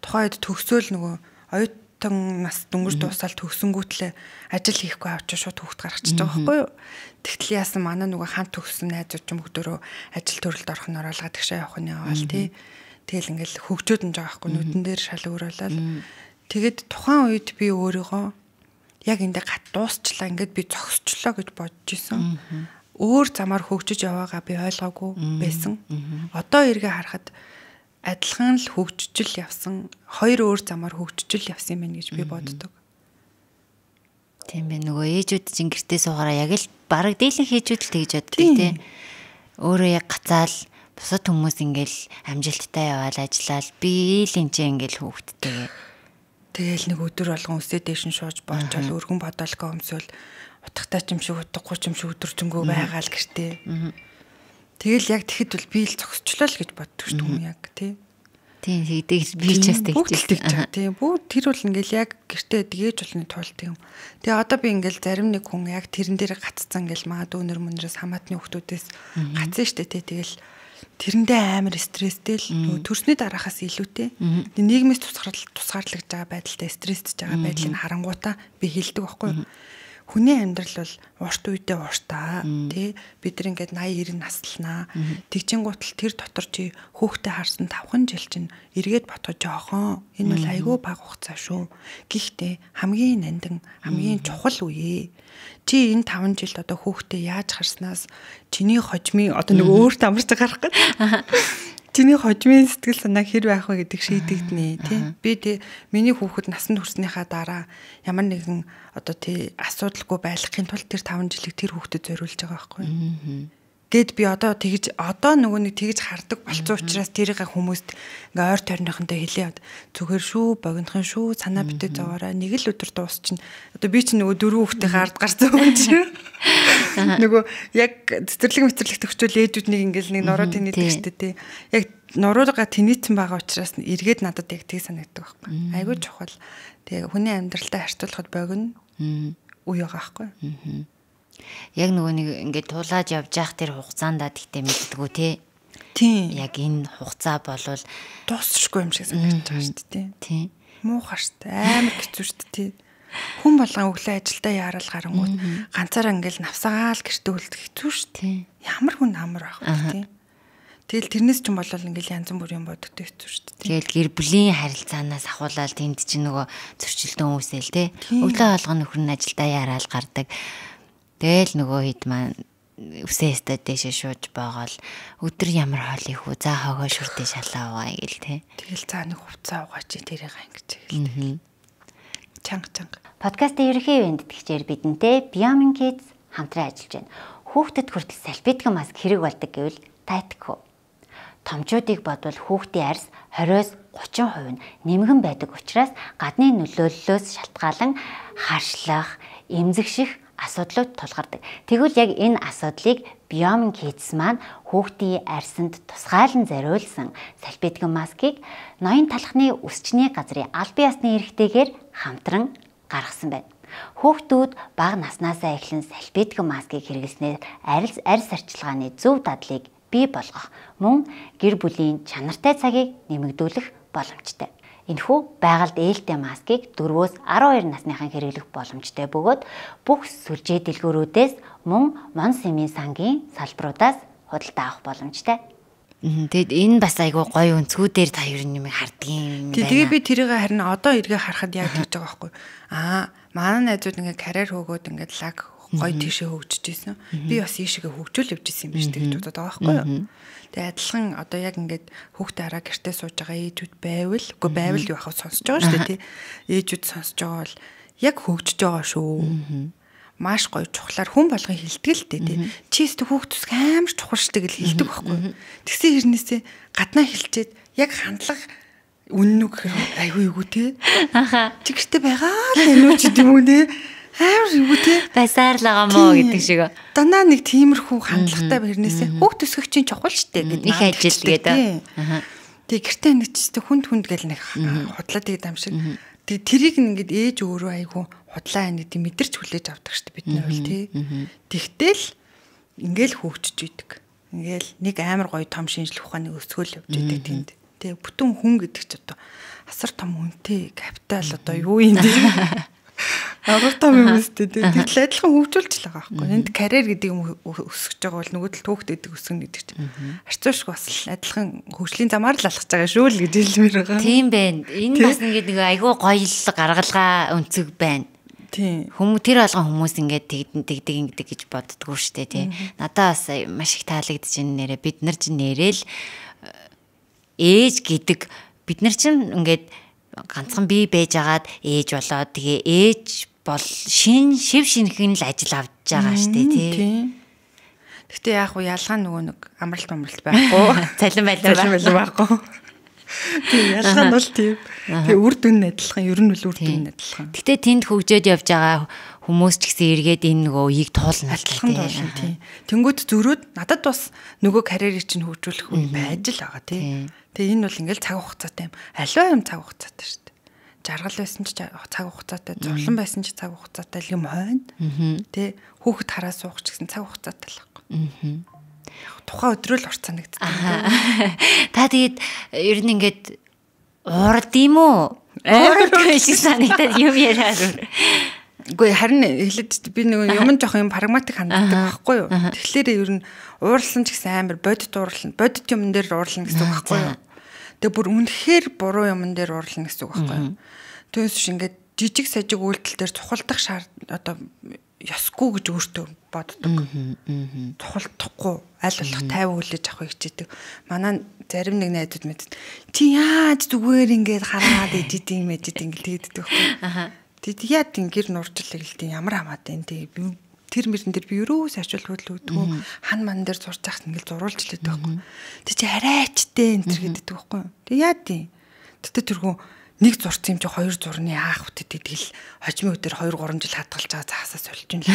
Тухайн үед төгсөөл нөгөө оюутан нас дөнгөж дуусаал төгсөнгүүтлээ ажил хийхгүй авчиж шууд хүүхд гаргачихж байгаа байхгүй юу. Тэгтэл яасан манай нөгөө хамт төгссөн найзууд ч бүгдөө ажил төрөлд орох нь ороолгаа тэгшээ явах нь яваал тий. Тэгэл ингээл хөгжөөд нь байгаа байхгүй нүдэн дээр шал өөр болоод. Тэгээд тухайн үед би өөрийгөө яг эндээ гат дуусчлаа ингээд би зогсчлоо гэж бодож исэн. Өөр замаар хөгжиж яваагаа би ойлгоогүй байсан. Одоо эргээ харахад адилхан л хөгжиж л явсан. Хоёр өөр замаар хөгжиж л явсан юм байна гэж би боддог.
Тийм бэ, нөгөө ээжүүд чинь гэртээ суугаараа яг л бараг дийлэнх ээжүүд л тэгж боддог тий. Өөрөө яг гацаал бусад хүмүүс ингээл амжилттай яваал ажиллаал би л энэ чинь ингээл хүүхдтэйгээ.
Тэгээл нэг өдөр болгон үсээ дээш нь шууж боочол өргөн бодолгоо өмсөөл утгатай ч юм шиг утгагүй ч юм шиг өдөржингөө байгаал гэртээ. Тэгэл яг тэгэхэд бол би л зогсчлоо л гэж боддог шүү дээ хүн яг тий.
Тийм тэгдэг би ч бас
тэгж байгаа. Тийм бүгд тэр бол ингээл яг гэртээ дгээж болны тулд юм. Тэгээ одоо би ингээл зарим нэг хүн яг тэрэн дээр гаццсан ингээл маа дүүнер мөнрөөс хамаатны хүмүүсээс гацсан шүү дээ тий. Тэгэл тэрэндээ амар стресстэй л нөгөө төрсний дараахаас илүүтэй. Тэгээ нийгмээс тусгаарлагдж байгаа байдалтай стресстэй байгаа байдлыг харангуйтаа би хэлдэг байхгүй юу? Хүний амьдрал бол урт үедээ уртаа тий бид нар ингээд 80 90 наслнаа. Тэгчингуутал тэр дотор чи хөөхтэй харсан 5 жил чинь эргээд ботгож жоохон энэ бол айгүй бага хугацаа шүү. Гэхдээ хамгийн нандин хамгийн чухал үе. Чи энэ 5 жилд одоо хөөхтэй яаж харснаас чиний хожмын одоо нэг өөрт амарч гарах гээд чиний хожмын сэтгэл санаа хэр байх вэ гэдэг шийдэгдэнэ тий. Би тий миний хүүхэд насанд хүрснийхаа дараа ямар нэгэн одоо тий асуудалгүй байлгахын тулд тэр 5 жилийг тэр хүүхдэд зориулж байгаа байхгүй. Гэт би одоо тэгж одоо нөгөө нэг тэгж хардаг болцсон учраас тэрийг хүмүүст ингээ ойр тойрныхонтой хэлээ. Зүгээр шүү, богинохын шүү, санаа битээ зовоорой. Нэг л өдөр дуусчихна. Одоо би чинь нөгөө дөрвөн хүүхдийн ард гарсан хүн чинь. Нөгөө яг цэцэрлэг мэцэрлэг төгчөөл ээжүүд нэг ингээл нэг нуруу тэнийдэг штэ тий. Яг нуруугаа тэнийцэн байгаа учраас эргээд надад яг тийг санагддаг байхгүй. Айгүй чухал. Тэгээ хүний амьдралтай харьцуулахад богино үе байгаа байхгүй.
Яг нөгөө нэг ингээд тулааж явж явах тэр хугацаанд тэгтээ мэддэггүй тий.
Тийм.
Яг энэ хугацаа болвол
дуусчихгүй юм шиг санагдаж байгаа шүү дээ тий.
Тийм.
Муухай шүү дээ. Амар хэцүү шүү дээ тий. Хүн болгон өглөө ажилдаа яарал гарангуут ганцаараа ингээл навсагаал гэртээ үлдэх хэцүү шүү дээ. Ямар хүн амар байх вэ тий. Тэгэл тэрнээс ч юм болол ингээл янз бүрийн бодогтой хэцүү шүү дээ.
Тэгэл гэр бүлийн харилцаанаас ахуулаад тэнд чинь нөгөө зөрчилдөөн үүсэл тий. Өглөө болгон нөхөр нь ажилдаа яраал гардаг. Тэгэл нөгөө хэд маань үсээ өстой дэшээ шууж боогоол өдөр ямар хоол их үү за хогоо шүрдээ шалаа угаа гэл тий.
Тэгэл за нэг хувцас угаа чи тэрийг ингэж гэл. Чанга чанга.
Подкастын ерөнхий ивээн тэтгэгчээр бидэнтэй Biomin Kids хамтран ажиллаж байна. Хүүхдэд хүртэл салфетка маск хэрэг болдог гэвэл тайтггүй. Томчуудыг бодвол хүүхдийн арьс 20-оос 30% нь нэмгэн байдаг учраас гадны нөлөөллөөс шалтгаалan харшлах, эмзэгших асуудлууд тулгардаг. Тэгвэл яг энэ асуудлыг Biomin Kids маань хүүхдийн арьсанд тусгаалan зориулсан салфетка маскыг ноён талхны үсчний газрын албан ёсны эрхтэйгээр хамтран гаргасан байна. Хүүхдүүд бага наснаасаа эхлэн салфетка маскыг хэрэглэснээр арьс арчилгааны зөв дадлыг бий болгох, мөн гэр бүлийн чанартай цагийг нэмэгдүүлэх боломжтой. Энэхүү байгальд ээлтэй маскыг 4-өөс 12 насныхан хэрэглэх боломжтой бөгөөд бүх сүлжээ дэлгүүрүүдээс мөн мон сэмийн сангийн салбаруудаас худалдаа авах боломжтой. Тэгэд энэ бас айгүй гоё өнцгүүдээр та ер нь юм хардгийн юм байна.
Тэгээ би тэрийг харин одоо эргээ харахад яг тэгж байгаа байхгүй. Аа, манай найзууд ингээ карьер хөөгөөд ингээ лаг гоё тийшээ хөгжиж исэн. Би бас ийшээгээ хөгжүүл явж исэн юм биш үү гэж бодоод байгаа байхгүй юу. Тэгээ адилхан одоо яг ингээд хүүхдээ хараа гэртээ сууж байгаа ээжүүд байвал үгүй байвал юу ахав сонсож байгаа шүү дээ тий. Ээжүүд сонсож байгаа бол яг хөгжиж байгаа шүү. Маш гоё чухлаар хүн болгон хилдэг л дээ тий. Чи өстө хүүхд төсг амар чухал шүү дээ гэж хилдэг байхгүй юу. Тэгсэн хэрнээсээ гаднаа хилчээд яг хандлага үнэн үү гэхээр айгүй юу тий.
Аха.
Чи гэртээ байгаа л энэ үү ч гэдэм үү тий. Амар юу те
байсаар л байгаа мó гэдэг шиг.
Дандаа нэг тиймэрхүү хандлагатай хэрнээсээ хүүхд төсгөгчийн чухал штэ гэдэг
их ажил гэдэг.
Аа. Тэгээ гэртээ нэг ч тэ хүнд хүнд гэл нэг худлаа тэгээд юм шиг. Тэгээ тэрийг ингээд ээж өөрөө айгүй худлаа энэ гэдэг мэдэрч хүлээж авдаг штэ бид нар бол тий. Тэгтэл ингээл хөгжиж идэг. Ингээл нэг амар гоё том шинжлэх ухааны өсгөөл явж идэг тэнд. Тэгээ бүтэн хүн гэдэг чи одоо асар том үнэтэй капитал одоо юу юм бэ? Агар том юм өстэй. Тэгтэл адилхан хөгжүүлж л байгаа байхгүй. Энд карьер гэдэг юм өсөж байгаа бол нөгөө тал хүүхд гэдэг өсгөн гэдэг чинь харьцуулшгүй бас адилхан хөгжлийн замаар л алхаж байгаа шүү л гэж хэлмээр байгаа.
Тийм байна. Энэ бас ингээд нэг айгүй гоё л гаргалгаа өнцөг байна.
Тийм.
Хүмүүс тэр болгон хүмүүс ингээд тэгдэг ингэдэг гэж боддгоо штэ тий. Надаа бас маш их таалагдж байна нэрэ. Бид нар чинь нэрэл ээж гэдэг бид нар чинь ингээд ганцхан бие байж агаад ээж болоод тэгээ ээж бол шин шив шинхэн л ажил авч байгаа штэ тий.
Гэхдээ яг уу ялгаа нөгөө нэг амралт байхгүй.
Цалин байлаа
байхгүй. Тийм ялгаа нь бол тийм. Тэгээ үр дүн адилхан, ер нь бол үр дүн адилхан.
Гэхдээ тэнд хөгжөөд явж байгаа хүмүүс ч гэсэн эргээд энэ нөгөө үеийг туулна
адилхан туулна тий. Тэнгүүд зөрөөд надад бас нөгөө карьерийг чинь хөгжүүлэх үе байж л байгаа тий. Тэгээ энэ бол ингээл цаг хугацаатай юм. Аливаа юм цаг хугацаатай шүү дээ. Жаргал байсан ч цаг хугацаатай, зовлон байсан ч цаг хугацаатай л юм хойно. Тэ хүүхэд хараа суух ч гэсэн цаг хугацаатай л байхгүй. Тухайн өдрөө л урт санагддаг.
Та тэгээд ер нь ингээд уурд юм уу? Амар шиг санагдаад юм яриад.
Үгүй харин хэлээд би нэг юм жоох юм прагматик ханддаг байхгүй юу. Тэгэхээр ер нь уурлсан ч гэсэн амар бодит уурлна. Бодит юм дээр уурлна гэсэн үг байхгүй юу. Тэгээ бүр үнэхээр буруу юмн дээр уурлна гэсэн үг байхгүй юу. Түүнээс биш ингээд жижиг сажиг үйлдэл дээр цухалдах одоо ёсгүй гэж өөртөө боддог. Цухалдахгүй аль болох 50 хүлээж авахыг хичээдэг. Манай зарим нэг найзууд мэддэг. Чи яаж зүгээр ингээд хараад ижид юм ижид ингээд тэгдэг байхгүй юу. Тэд яад ингэр нурчлаа гэлтийн ямар хамаатай энэ тэг би тэр мөрөн дээр би ерөөс ачаал хөдөлгөөдгөө хан ман дээр зурж яхад ингээл зуруулж лээд байхгүй. Тэг чи арайчтэй энэ төр гэдэг байхгүй. Тэг яад юм. Тэгтээ тэрхүү нэг зурц юм чи хоёр зурны яах вэ тэгэл хожимын өдөр 2 3 жил хадгалж байгаа заасаа сольж ин л.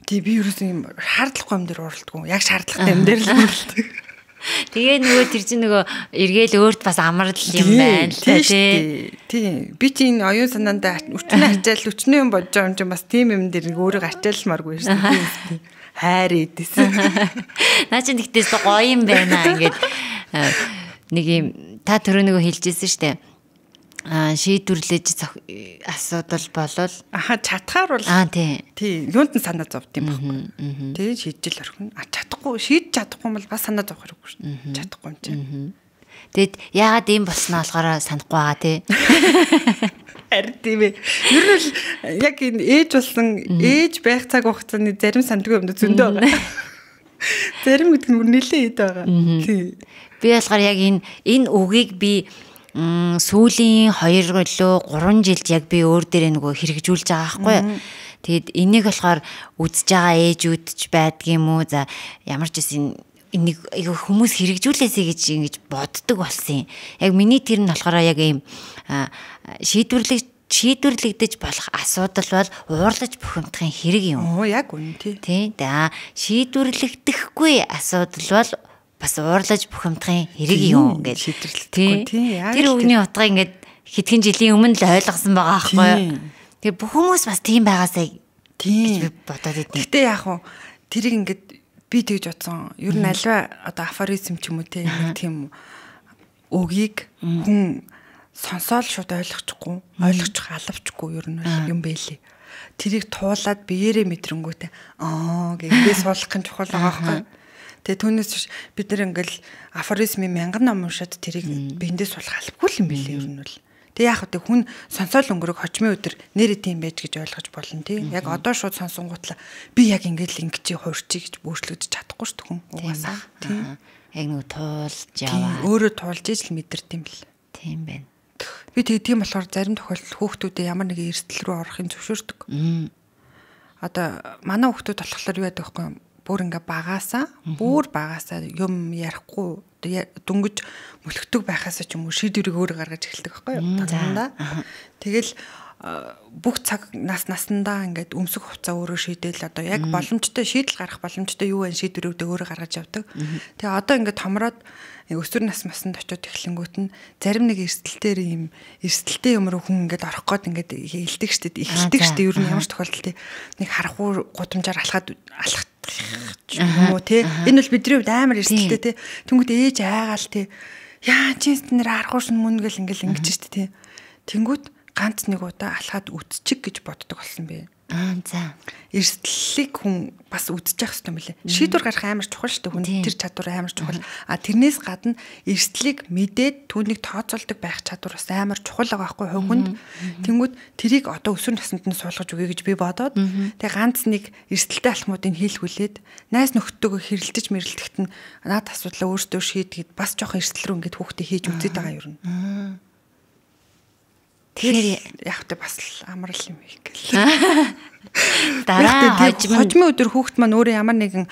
Тэг би ерөөс юм шаардлагагүй юм дээр уралдгүй. Яг шаардлагатай юм дээр л уралдаг.
Тэгээ нөгөө тэр чинь нөгөө эргээл өөрт бас амрал юм байна л да тий.
Тий. Би чи энэ оюун санаандаа өчнөө ачаал өчнөө юм бодож байгаа юм чинь бас тийм юм дээр өөрийгөө ачаалмааргүй шүү дээ. Хайр идэсэн.
Наа чинь тэгтээс гоё юм байна ингээд нэг юм та түрүү нөгөө хэлжсэн шүү дээ. Шийдвэрлэж асуудал болол
чадхаар бол тий юунд нь санаа зовд юм байхгүй. Тий шийдэл орхино. А чадахгүй шийдэж чадахгүй бол бас санаа зовх хэрэггүй шүү дээ. Чадахгүй юм чинь.
Тэгэд яагаад ийм болсноо болохоор санахгүй байгаа тий.
Харин тийм ээ. Ер нь л яг энэ ээж болсон ээж байх цаг хугацааны зарим сандгүй юм зөндөө байгаа. Зарим гэдэг нь бүр нэлээд хэд байгаа. Тий.
Би болохоор яг энэ үгийг би сүүлийн 2 илүү 3 жилд яг би өөр дээрээ нөгөө хэрэгжүүлж байгаа байхгүй юу. Тэгэд энийг болохоор үзэж байгаа ээжүүд ч байдгийм үү. За ямар ч гэсэн энийг хүмүүс хэрэгжүүлээсэй гэж ингэж боддог болсон юм. Яг миний тэр нь болохоор яг ийм шийдвэрлэгдэж болох асуудал бол уурлаж бухимдахын хэрэг юм.
Оо яг үнэн тий.
Тий. За шийдвэрлэгдэхгүй асуудал бол бас уурлаж бухимдахын хэрэг юм гэж
шийдвэрлэхгүй тий.
Тэр үгний утга ингээд хэдхэн жилийн өмнө л ойлгосон байгаа байхгүй юу. Тэгээ бүх хүмүүс бас тийм байгаасай
гэж
би бодоод идэв.
Гэтэ яг хуу тэрийг ингээд би тэгж бодсон. Ер нь альва одоо афоризм ч юм уу те нэг тийм үгийг хүн сонсоол шууд ойлгочихгүй, ойлгочих алавчгүй ер нь юм бэлээ. Тэрийг туулаад биеэрээ мэдрэнгүүтээ аа гэнгээ суулгах нь чухал байгаа байхгүй. Тэгээ түүнээс биш бид нэр ингээл афоризмын мянган ном уншаад тэрийг биендээ суулгах албагүй юм бэлээ ер нь бол. Тэгээ яах вэ хүн сонсоол өнгөрөг хожмын өдөр нэрээ тийм байж гэж ойлгож болно тий. Яг одоо шууд сонсонгуутлаа би яг ингээл ингэж хуурчий гэж өөрчлөгдөж чадахгүй шүү дээ хүн угаасаа тий.
Яг нөгөө туулж яваа.
Өөрөө туулж ижил мэдэрт юм бэл.
Тийм байна.
Би тэгээ тийм болохоор зарим тохиолдолд хүүхдүүдэд ямар нэгэн эрсдэл рүү орохын зөвшөөрдөг. Одоо манай хүүхдүүд болохоор юу яадаг вэ? Бүр ингээ багаасаа, бүр багаасаа юм ярихгүй дөнгөж мөлхтөг байхаасаа ч юм уу шийдвэрийг өөрөө гаргаж эхэлдэг байхгүй юу? Дандаа. Тэгэл бүх цаг наснандаа ингээд өмсөх хувцас өөрөө шийдэл одоо яг боломжтой шийдэл гаргах боломжтой юу вэ шийдвэрүүдээ өөрөө гаргаж явдаг. Тэгээ одоо ингээд томроод өсвөр нас масанд очиод эхлэнгүүт нь зарим нэг эрсдэлтээр юм эрсдэлтэй юм руу хүн ингээд орох гээд ингээд хэлдэг штэ эхэлдэг штэ ер нь ямар ч тохиолдолд нэг харахгүй гудамжаар алхаад алхах юм уу те энэ бол бидний хувьд амар эрсдэлтэй те тэнгүүт ээж айгаал те яа чи нэр харахгүй шин мөн гэл ингээд ингэж штэ те тэнгүүт ганц нэг удаа алхаад үтчих гэж боддог болсон бэ.
Аа за.
Эрсдлийг хүн бас үтчих хэрэгтэй юм билээ. Шийдвэр гаргах амар чухал шүү дээ. Хүн тэр чадвар амар чухал. А тэрнээс гадна эрсдлийг мэдээд түүнийг тооцоолдог байх чадвар бас амар чухал байгаа байхгүй хувь хүнд. Тэнгүүд тэрийг одоо өсвөр наснд нь суулгаж өгье гэж би бодоод тэгээ ганц нэг эрсдэлтэй алхмуудыг хийлгүүлээд найз нөхдөдөө хэрэлдэж мэрэлдэхт нь наад асуудлаа өөртөө шийдгээд бас жоохон эрсдэл рүү ингээд хүүхдээ хийж үзээд байгаа юм. Тэгэхээр яг тэ бас амар л юм их гэл.
Дараа
хожмын өдөр хүүхд маань өөрөө ямар нэгэн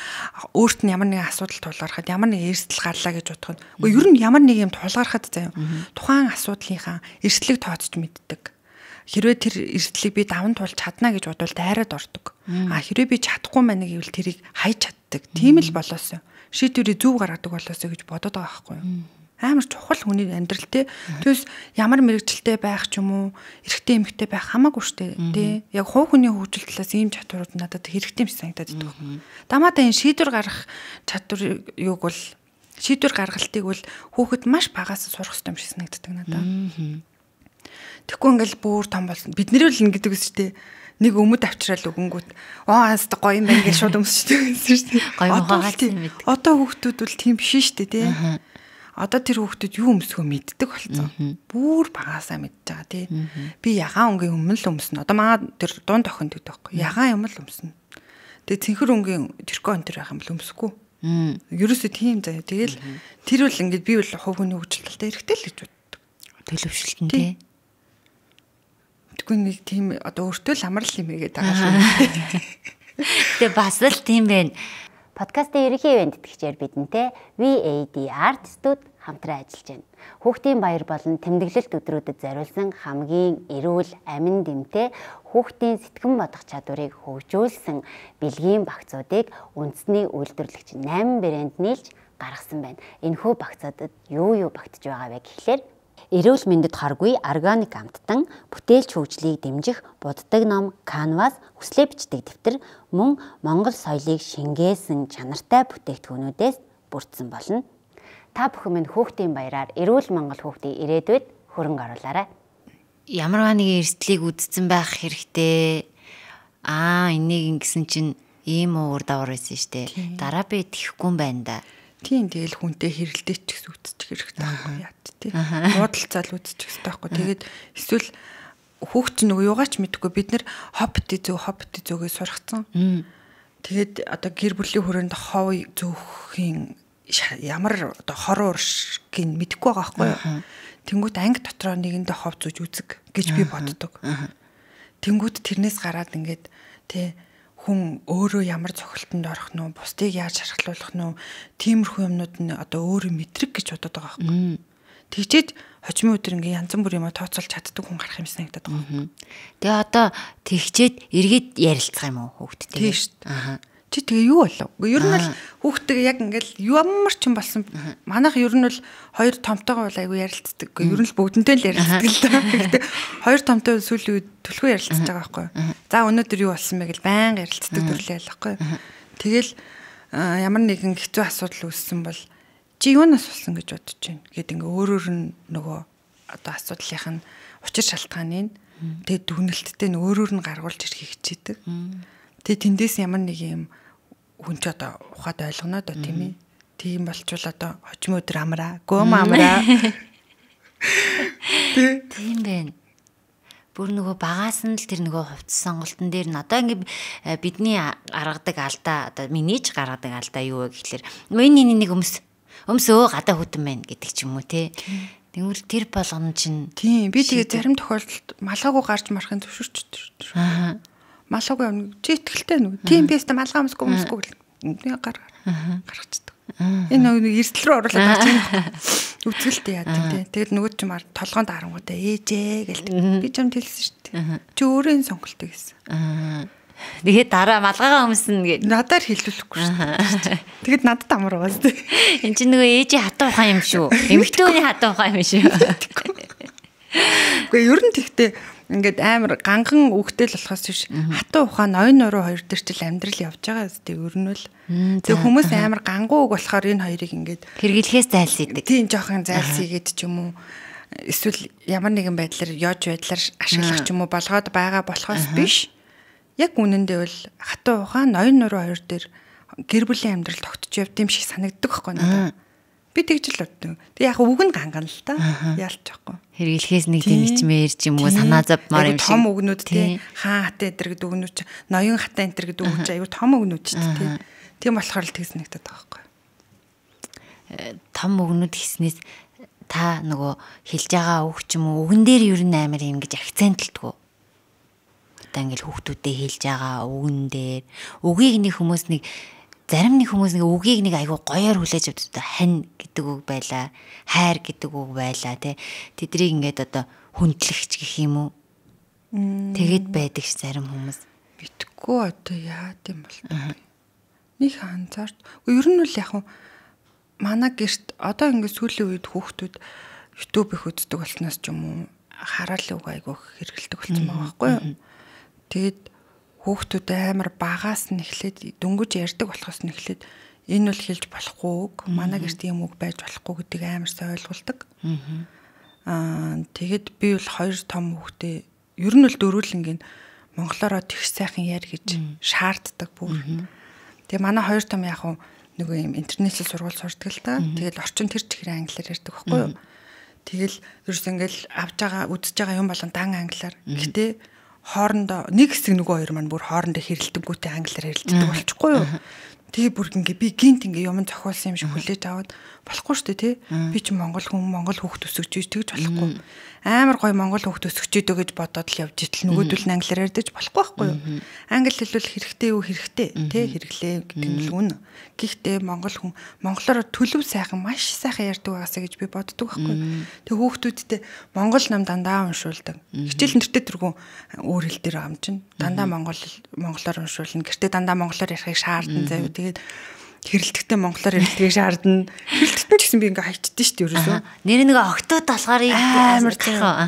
өөрт нь ямар нэгэн асуудал тулгархад ямар нэгэн эрсдэл гарлаа гэж бодох нь. Үгүй ер нь ямар нэг юм тулгархад заяа. Тухайн асуудлынхаа эрсдлийг тооцож мэддэг. Хэрвээ тэр эрсдлийг би даван туулж чадна гэж бодвол дайраад ордог. А хэрвээ би чадахгүй байна гэвэл тэрийг хайж чаддаг. Тийм л болоосоо. Шийдвэрийг зөв гаргадаг болоосоо гэж бодод байгаа байхгүй юу? Амар чухал хүний амьдрал те. Түүнээс ямар мэрэгчлээ байх ч юм уу, эрэгтэй эмэгтэй байх хамаагүй штэ те. Яг хувь хүний хөгжил талаас ийм чадварууд надад хэрэгтэй юм шиг санагдаад байдаг. Дамаадаа энэ шийдвэр гаргах чадвар юуг бол шийдвэр гаргалтыг бол хүүхэд маш багаас сурах хэрэгтэй юм шиг санагддаг надад. Тэгэхгүй ингээл бүр том болсон. Бид нэр л ингэдэг ус штэ. Нэг өмд авчраал өгөнгүүт аа хаста гоё юм байна гэж шууд өмсчдэг байсан штэ.
Гоё мохоогоо мэддэг.
Одоо хүүхдүүд бол тийм биш штэ те. Одоо тэр хүүхдүүд юу өмсгөө мэддэг болсон. Бүр багасаа мэдж байгаа тий. Би ягаан өнгийн өмнө л өмснө. Одоо маа тэр дунд охин гэдэг байхгүй. Ягаан юм л өмснө. Тэгээ цэнхэр өнгийн тэркон тэр байх юм л өмсөхгүй. Ерөөсөө тийм заяа. Тэгэл тэр бол ингээд би бол хувь хүний хөгжил талтай хэрэгтэй л гэж боддог.
Төлөвшөлт нь тий.
Тэгвэл нэг тийм одоо өөртөө л амар л юм хийгээд байгаа шүү.
Тэгээ бас л тийм байна. Подкастын ерөнхий ивент тэтгэгчээр бидэнтэй VAD Art Studio хамтран ажиллаж байна. Хүүхдийн баяр болон тэмдэглэлт өдрүүдэд зориулсан хамгийн эрүүл, амин дэмтэй хүүхдийн сэтгэн бодох чадварыг хөгжүүлсэн бэлгийн багцуудыг үндэсний үйлдвэрлэгч 8 брэнд нийлж гаргасан байна. Энэхүү багцуудад юу юу багтж байгаа вэ гэхлээр эрүүл мэндэд хоргүй органик амттан, бүтээлч хөгжлийг дэмжих буддаг ном, канвас, хүслээ бичдэг дэвтэр мөн Монгол соёлыг шингээсэн чанартай бүтээгдэхүүнүүдээс бүрдсэн болно. Та бүхэн минь хүүхдийн баяраар эрүүл Монгол хүүхдийн ирээдүйд хөрөнгө оруулаарай. Ямарваа нэгэн эрсдлийг үзсэн байх хэрэгтэй. Аа, энийг ингэсэн чинь ийм уур давар байсан штэ. Дараа би тэхгүй юм байна да.
Тийм, тэгэл хүнтэй хэрэлдээч гэсэн үзчих хэрэгтэй байхгүй яат тий. Муудалцаал үзчих хэрэгтэй байхгүй. Тэгээд эсвэл хүүхд чинь нөгөө юугаач мэдэхгүй, бид нэр хоббити зөөгөө сургацсан. Тэгээд одоо гэр бүлийн хүрээнд хов зөөхийн ямар одоо хор уршгийг мэдэхгүй байгаа байхгүй юу. Тэнгүүт анги дотроо нэгэндээ хов зөөж үзэг гэж би боддог. Тэнгүүт тэрнээс гараад ингээд тий хүн өөрөө ямар цохилтонд орох нь, бусдыг яаж шархлуулах нь, тиймэрхүү юмнууд нь одоо өөрөө мэдрэг гэж бодод байгаа байхгүй. Тэгчээд хожимын өдөр ингээ янз бүр юм тооцоолж чаддаг хүн гарах юм санагдаад байгаа байхгүй.
Тэгээ одоо тэгчээд эргээд ярилцах юм уу хүүхдтэй?
Тийм шүү дээ. Аа. Чи тэгээ юу болов? Ер нь бол хүүхдтэйгээ яг ингээл ямар ч юм болсон. Манайх ер нь бол хоёр томтойгоо бол айгүй ярилцдаг. Ер нь л бүгдэнтэй л ярилцдаг л да. Гэхдээ хоёр томтой сүүлийн үед түлхүү ярилцаж байгаа байхгүй. За өнөөдөр юу болсон бэ гэл байнга ярилцдаг төрлөө ялахгүй. Тэгэл ямар нэгэн хэцүү асуудал үүссэн бол чи юунаас болсон гэж бодож байна гэд ингээ өөрөөр нь нөгөө одоо асуудлынх нь учир шалтгааныг тэгээ дүгнэлттэй нь өөрөөр нь гаргуулж ирэхийг хичээдэг. Тэгээ тэндээс ямар нэг юм хүн ч одоо ухаад ойлгоно доо тийм ээ. Тийм болчвол одоо хожим өдөр амраа, гөөм амраа.
Тийм байна. Бүр нөгөө багаас нь л тэр нөгөө хувцас сонголтон дээр нь одоо ингээ бидний гаргадаг алдаа, одоо миний ч гаргадаг алдаа юу вэ гэхлээр энэ нэг өмсөө гадаа хүтэн байна гэдэг ч юм уу те. Тэгвэл тэр болгоно чинь.
Тийм, би тэгээ зарим тохиолдолд малгаагүй гарч марахын зөвшөөрч. Аа. Малгаагүй явна. Чи итгэлтэй нүг. Тийм би өстө малгай өмсөхгүй гэл. Гар гаргачихдаг. Энэ нөгөө эрсдэл рүү оруулаад байгаа чинь. Үзгэлтэй яа тийм. Тэгэл нөгөө ч юм толгоонд харангуйтай ээжээ гэл. Би чамд хэлсэн шүү дээ. Чи өөрөө энэ сонголтыг хийсэн.
Тэгээд дараа малгайгаа өмснө гэд.
Надаар хэлүүлэхгүй шүү дээ. Тэгэд надад амар байгаа шүү дээ.
Энд чинь нөгөө ээжийн хатуу ухаан юм шүү. Эмэгтэй хүний хатуу ухаан юм шүү.
Үгүй ер нь тэгтээ ингээд амар ганган үгтэл болохоос биш хатуу ухаан ноён нуруу хоёр дээр чил амьдрал явж байгаа зү ер нь л. Тэг хүмүүс амар ганган үг болохоор энэ хоёрыг ингээд
хэрэглэхээс зайлсхийдэг.
Тийм жоохон зайлсхийгээд ч юм уу эсвэл ямар нэгэн байдлаар ёж байдлаар ашиглах ч юм уу болгоод байгаа болохоос биш. Яг үнэндээ бол хатуу ухаан ноён нуруу хоёр дээр гэр бүлийн амьдрал тогтож явд юм шиг санагддаг байхгүй надад. Би тэгж л боддог. Тэг яг үг нь ганган л та. Яалч байхгүй.
Хэрэглэхээс нэг тийм ичмээр ч юм уу санаа зовмоор юм шиг.
Том үгнүүд тий. Хаан хатан энтер гэдэг үгнүүд чи, ноён хатан энтер гэдэг үг чи аюу том үгнүүд ч тий. Тийм болохоор л тэгс нэгдэт байгаа байхгүй.
Том үгнүүд хийснээс та нөгөө хэлж байгаа үг ч юм уу үгэн дээр ер нь амар юм гэж акцентлдгүү. Одоо ингээл хүүхдүүдэд хэлж байгаа үгэн дээр үгийг нэг хүмүүс нэг зарим нэг хүмүүс нэг үгийг нэг айгуу гоёор хүлээж авдаг. Хань гэдэг үг байлаа, хайр гэдэг үг байлаа тий. Тэдрийг ингээд одоо хүндлэгч гэх юм уу? Тэгээд байдаг ш зарим хүмүүс.
Мэдгүй одоо яа гэм бол. Нэг анзаарч. Ер нь бол яг манай гэрт одоо ингээд сүүлийн үед хүүхдүүд YouTube их үздэг болсноос ч юм уу хараалын үг айгуу хэрэгэлдэг болсон байгаа байхгүй юу? Тэгээд хүүхдүүд амар багаас нь эхлээд дөнгөж ярьдаг болохоос нь эхлээд энэ бол хэлж болохгүй үг. Манай гэрт ийм үг байж болохгүй гэдгийг амар сайн ойлгуулдаг. Аа тэгэд би бол хоёр том хүүхдээ ер нь бол дөрвөлнгийн монголоороо тэгш сайхан яар гэж шаарддаг бүр. Тэгээ манай хоёр том яг нөгөө юм интернэшнл сургууль сурдаг л та. Тэгэл орчин тэр чигээр англиар ярьдаг байхгүй юу? Тэгэл ерөөс ингээл авч байгаа үзэж байгаа юм болгон дан англиар. Гэтэ хоорондоо нэг хэсэг нөгөө хоёр маань бүр хоорондоо хэрэлдэнгүүтээ англиар хэрэлддэг болчихгүй юу? Тэгээ бүр ингээ би гинт ингээ юм зохиулсан юм шиг хүлээж аваад болохгүй шүү дээ тий. Би чи монгол хүн, монгол хүүхд өсгөж ийж тэгж болохгүй. Амар гоё монгол хүүхд өсгөж идэ гэж бодоод л явж итэл нөгөөдөл нь англиар ярьдаж болохгүй байхгүй юу? Англи хэл бол хэрэгтэй юу хэрэгтэй тий хэрэглээ гэдэг нь л үнэ. Гэхдээ монгол хүн монголоор төлөв сайхан маш сайхан ярьдаг байгаасаа гэж би боддог байхгүй юу? Тэг хүүхдүүдтэй монгол ном дандаа уншуулдаг. Хичээл нэртэй тэргүүн өөр хэл дээр амжина. Дандаа монголоор уншуулна. Гэртээ дандаа монголоор ярихыг шаардсан заяа. Тэгээд хэрэлдэхдээ монголоор ярилдгийг шаардна. Хэрэлдэхдээ ч гэсэн би ингээ хайчдээ шүү дээ ерөөсөө.
Нэр нэг октод болохоор
амар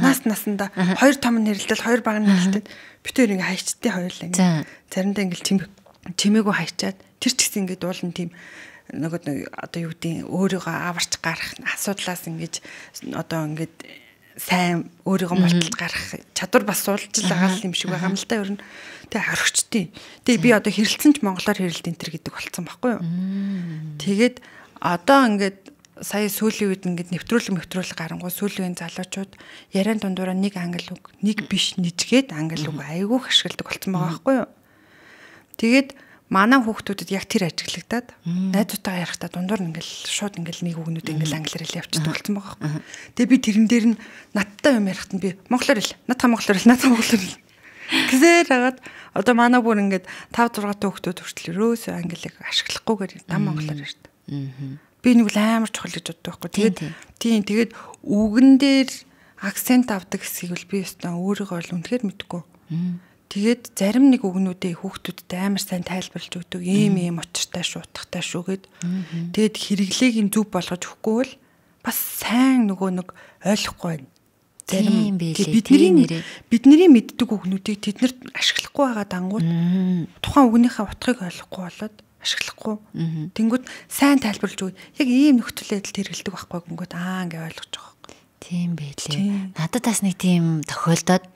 нас насандаа хоёр том нь хэрэлдэл, хоёр баг нь хэрэлдэл. Би тэр ингээ хайчдээ хоёулаа ингээ. Заримдаа ингээ чимээгүй хайчаад тэр ч гэсэн ингээ дуулан тийм нөгөө одоо юу гэдэг өөрийгөө аварч гарах асуудлаас ингэж одоо ингээд сайн өөрийгөө мулталж гарах чадвар бас суулж л байгаа юм шиг байгаа юм л да ер нь. Тэгээ орхичдیں۔ Тэгээ би одоо хэрэлцэн ч монголоор хэрэлд энэ төр гэдэг болцсон байхгүй юу. Тэгээд одоо ингээд сая сүүлийн үед ингээд нэвтрүүлэг гарангуй сүүлийн үеийн залуучууд яриан дундуура нэг англи үг, нэг биш нэжгээд англи үг айгүйх ашигладаг болцсон байгаа байхгүй юу. Тэгээд манай хүүхдүүдэд яг тэр ажиглагдаад найзуудтайгаа ярихдаа дундуур нь ингээл шууд ингээл нэг үгнүүд ингээл англиар хэл явчихдаг болсон байгаа байхгүй. Тэгээ би тэрэн дээр нь надтай юм ярихт нь би монголоор хэл, надаа монголоор хэл, надаа монголоор хэл гэсээр хагаад одоо манай бүр ингээд 5 6 та хүүхдүүд хүртэл ерөөсөө англиг ашиглахгүйгээр дам монголоор ярьдаг. Би нэг л амар чухал гэж боддог байхгүй. Тэгээд тийм тэгээд үгэн дээр акцент авдаг хэсгийг бол би өстөө өөрийгөө бол үнэхээр мэдэхгүй. Тэгээд зарим нэг үгнүүдээ хүүхдүүдэд амар сайн тайлбарлаж өгдөг. Ийм ийм учиртай шүү, утгатай шүү гэд. Тэгээд хэрэглээг нь зөв болгож өгөхгүй бол бас сайн нөгөө нэг ойлгохгүй байна. Зарим бидний мэддэг үгнүүдийг тэд нар ашиглахгүй байгаа дангууд тухайн үгнийхээ утгыг ойлгохгүй болоод ашиглахгүй. Тэнгүүд сайн тайлбарлаж өг. Яг ийм нөхцөл байдалд хэрэглэдэг байхгүй гингүүд аа ингээ ойлгож байгаа байхгүй.
Тийм байлээ. Надад бас нэг тийм тохиолдоод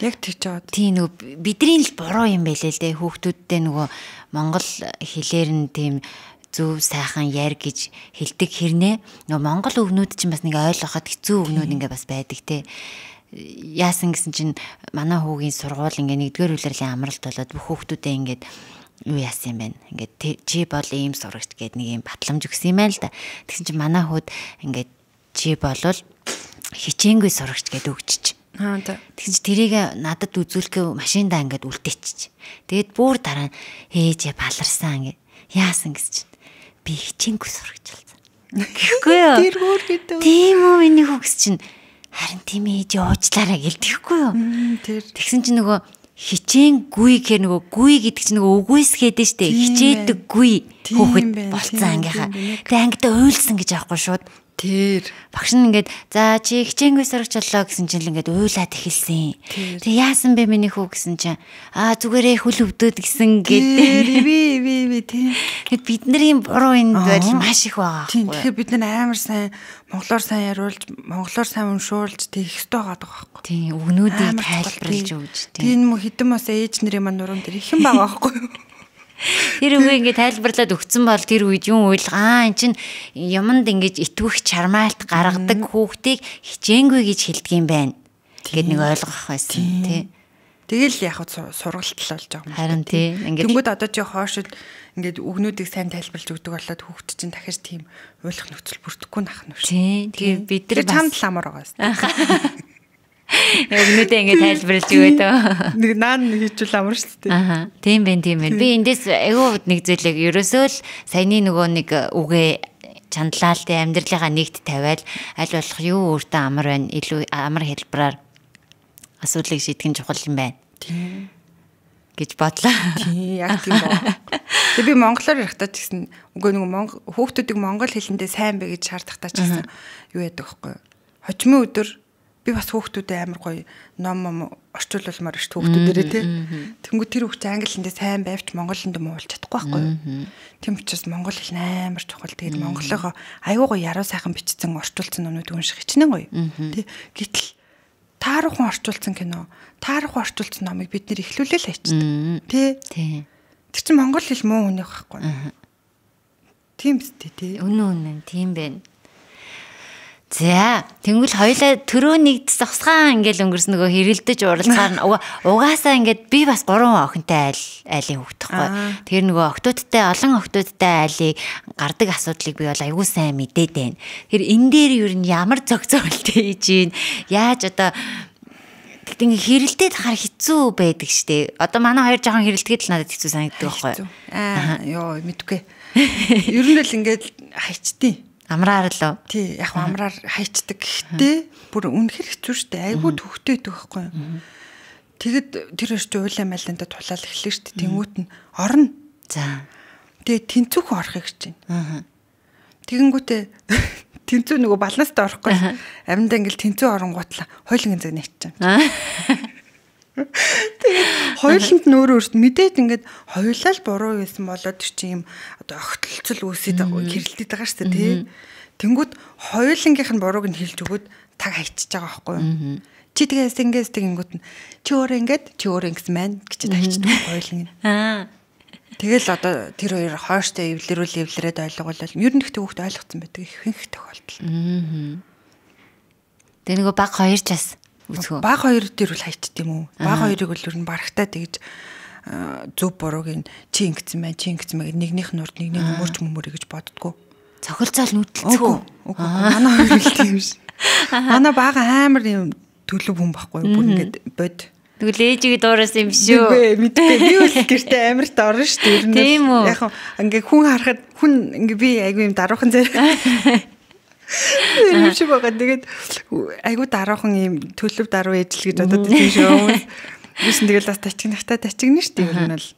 яг тэгж аваад.
Тийм нөгөө бидний л буруу юм байлээ л дээ. Хүүхдүүдтэй нөгөө монгол хэлээр нь тийм зөв сайхан яар гэж хэлдэг хэрнээ нөгөө монгол өгнүүд чинь бас нэг ойлгоход хэцүү өгнүүд ингээ бас байдаг те. Яасан гэсэн чинь манай хүүгийн сургууль ингээ нэгдүгээр улирлын амралт болоод бүх хүүхдүүдээ ингээд юу яасан юм бэ? Ингээд чи бол ийм сурагч гээд нэг юм батламж өгсөн юм байна л да. Тэгсэн чинь манай хүүд ингээд чи болвол хичээнгүй сурагч гээд өгчөж.
Аа за.
Тэгсэн чи тэрийг надад үзүүлэхээ машиндаа ингээд үлдээчих. Тэгээд бүр дараа нь ээжээ баларсан ингээд яасан гэсэн чинь би хичээнгүй сурагч болсон. Гэхгүй юу?
Тэр өөр гэдэг.
Тийм үү миний хүү гэсэн чинь харин тийм ээжээ уучлаарай гэлдэхгүй юу?
Тэр.
Тэгсэн чинь нөгөө хичээнгүй гэхээр нөгөө гүй гэдэг чинь нөгөө үгүйсгээд нь штэ хичээдэггүй хүүхэд болцсон ангийнхаа. Тэгээ ангидаа уйлсан гэж аахгүй шууд.
Тэр.
Багш нь ингээд за чи хичээнгүй сурагч боллоо гэсэн чинь л ингээд уйлаад эхэлсэн. Тэг яасан бэ миний хүү гэсэн чинь аа зүгээрээ хөл өвдөд гэсэн
гээд. Би тийм.
Тэгэд бидний буруу энд байдал маш их байгаа.
Тийм. Тэгэхээр бид нар амар сайн монголоор сайн яриулж, монголоор сайн уншуулж тэгэх ёстой байгаа байхгүй.
Тийм. Үгнүүдийг тайлбарлаж өгч.
Тийм мө хідэн бас ээж нарын маань нуруунд дээр их юм байгаа байхгүй юу?
Тэр үгээ ингээд тайлбарлаад өгсөн бол тэр үед юм уйл аа эн чин юмд ингэж итвэх чармаалт гаргадаг хүүхдийг хичээнгүй гэж хэлдэг юм байна гэд нэг ойлгох байсан тий.
Тэгэл яг сургалт л болж байгаа юм.
Харин тий. Ингээд
тэнгүүд одоо чи хоошид ингээд үгнүүдийг сайн тайлбарлаж өгдөг болоод хүүхд чинь дахиж тийм уйлах нөхцөл бүрдэхгүй нах нь шүү.
Тий. Тэгээ бид нар
чамд л амар байгаа юм.
Өгнүүдээ ингээд тайлбарлаж өгөөд.
Нэг наан хийчихвэл амар шүү дээ.
Аха. Тийм байх, тийм байх. Би эндээс айгүй нэг зүйлийг ерөөсөө л саяны нөгөө нэг үгээ чандлаа л тэ амьдралынхаа нэгт тавиал аль болох юу өөртөө амар байна, илүү амар хэлбэрээр асуудлыг шийдэх нь чухал юм байна.
Тийм
гэж бодлоо.
Тийм, яг тийм боо. Тэгээ би монголоор ярихдаа ч гэсэн үгүй нөгөө хүүхдүүдийг монгол хэлэндээ сайн бай гэж шаардахтаа ч гэсэн юу яадаг байхгүй юу? Хожимын өдөр би бас хүүхдүүдэд амар гоё ном орчуулмаар ш хүүхдүүдэрээ тий. Тэнгүү тэр хүүхд чинь англи хэлэндээ сайн байвч монгол хэлэндээ муу болж чадахгүй байхгүй юу? Тийм учраас монгол хэл амар чухал. Тэгээд монголынхоо аюу гоё яруу сайхан бичсэн орчуулсан номнууд унших хичнээн гоё. Тий. Гэтэл тааруухан орчуулсан кино, тааруухан орчуулсан номыг бид нэр эхлүүлээл хайчдаг. Тий. Тэр чинь монгол хэл муу хүнийх байхгүй. Тийм үстэй тий.
Үнэн үнэн тийм байна. За тэнгүүл хоёлаа төрөө нэгд зогсгаан ингээл өнгөрсөн нөгөө хэрэлдэж уралцгаар нь угаасаа ингээд би бас 3 охинтой айлын хүүхд тахгүй. Тэгэхээр нөгөө охтуудтай олон охтуудтай айлыг гардаг асуудлыг би бол айгүй сайн мэдээд байна. Тэр энэ дээр юу н ямар зохицуулт хийж гин яаж одоо тэгтээ ингээ хэрэлдээд хар хэцүү байдаг штэ. Одоо манай хоёр жоохон хэрэлдэхэд л надад хэцүү санагддаг байхгүй.
Аа ёо мэдгүй. Ер нь л ингээд хайчтیں۔
Амраар л үү?
Тий, яг амраар хайчдаг. Гэхдээ бүр үнэхэр хэцүү штэ. Айгүй төвхтэй байдаг байхгүй юу? Тэгэд тэр хоёр чи уйлаа майландаа тулаал эхлэн штэ. Тэнгүүт нь орно.
За.
Тэгээ тэнцүүхэн орохыг хичээнэ. Аа. Тэгэнгүүтээ тэнцүү нөгөө баланстай орохгүй. Аминдаа ингээл тэнцүү оронгуутлаа хойлонгийн цаг нэччихэв. Тэгээд хоёуланд нь өөрөө өөрт мэдээд ингээд хоёулаа л буруу байсан болоод тэр чинь юм одоо огтлцол үүсээд хэрэлдээд байгаа шүү дээ тий. Тэнгүүд хоёулангийнх нь бурууг нь хэлж өгөөд таг хайчиж байгаа байхгүй юу? Чи тэгээс ингээс тэгэнгүүт нь чи өөрөө ингээд чи өөрөө ингэсэн маань гэж тагчдаг хоёуланг.
Аа.
Тэгэл одоо тэр хоёр хойштой эвлэрүүл эвлэрээд ойлгуулал ер нь ихтэй хүүхд ойлгоцсон байдаг ихэнх тохиолдолд.
Тэгээ нөгөө баг хоёр ч бас үзхүү.
Баг хоёр дээр бол хайчд юм уу? Баг хоёрыг бол ер нь барагтаа тэгж зөв бурууг нь чи ингэсэн байна, чи ингэсэн байна гэд нэгнийх нь урд нэгний өмөрч мөмөрэй гэж боддгоо.
Цохилцоол нүдэлцгүү.
Үгүй манай хоёр л тийм ш. Манай бага амар юм төлөв хүн байхгүй юу? Бүр ингээд бод.
Тэгвэл ээжигээ дуурайсан юм шүү.
Үгүй мэдгүй. Би бол гэртээ амар та орно шүү дээ. Ер нь
Тийм үү?
Яг ингээ хүн харахад хүн ингээ би айгүй юм даруухан зэрэг. Тэр юм шиг байгаа. Тэгээд айгүй даруухан юм төлөв даруй ээж л гэж бодоод байсан шүү. Юусэн тэгэл бас тачигнахтаа тачигна шүү дээ. Ер нь бол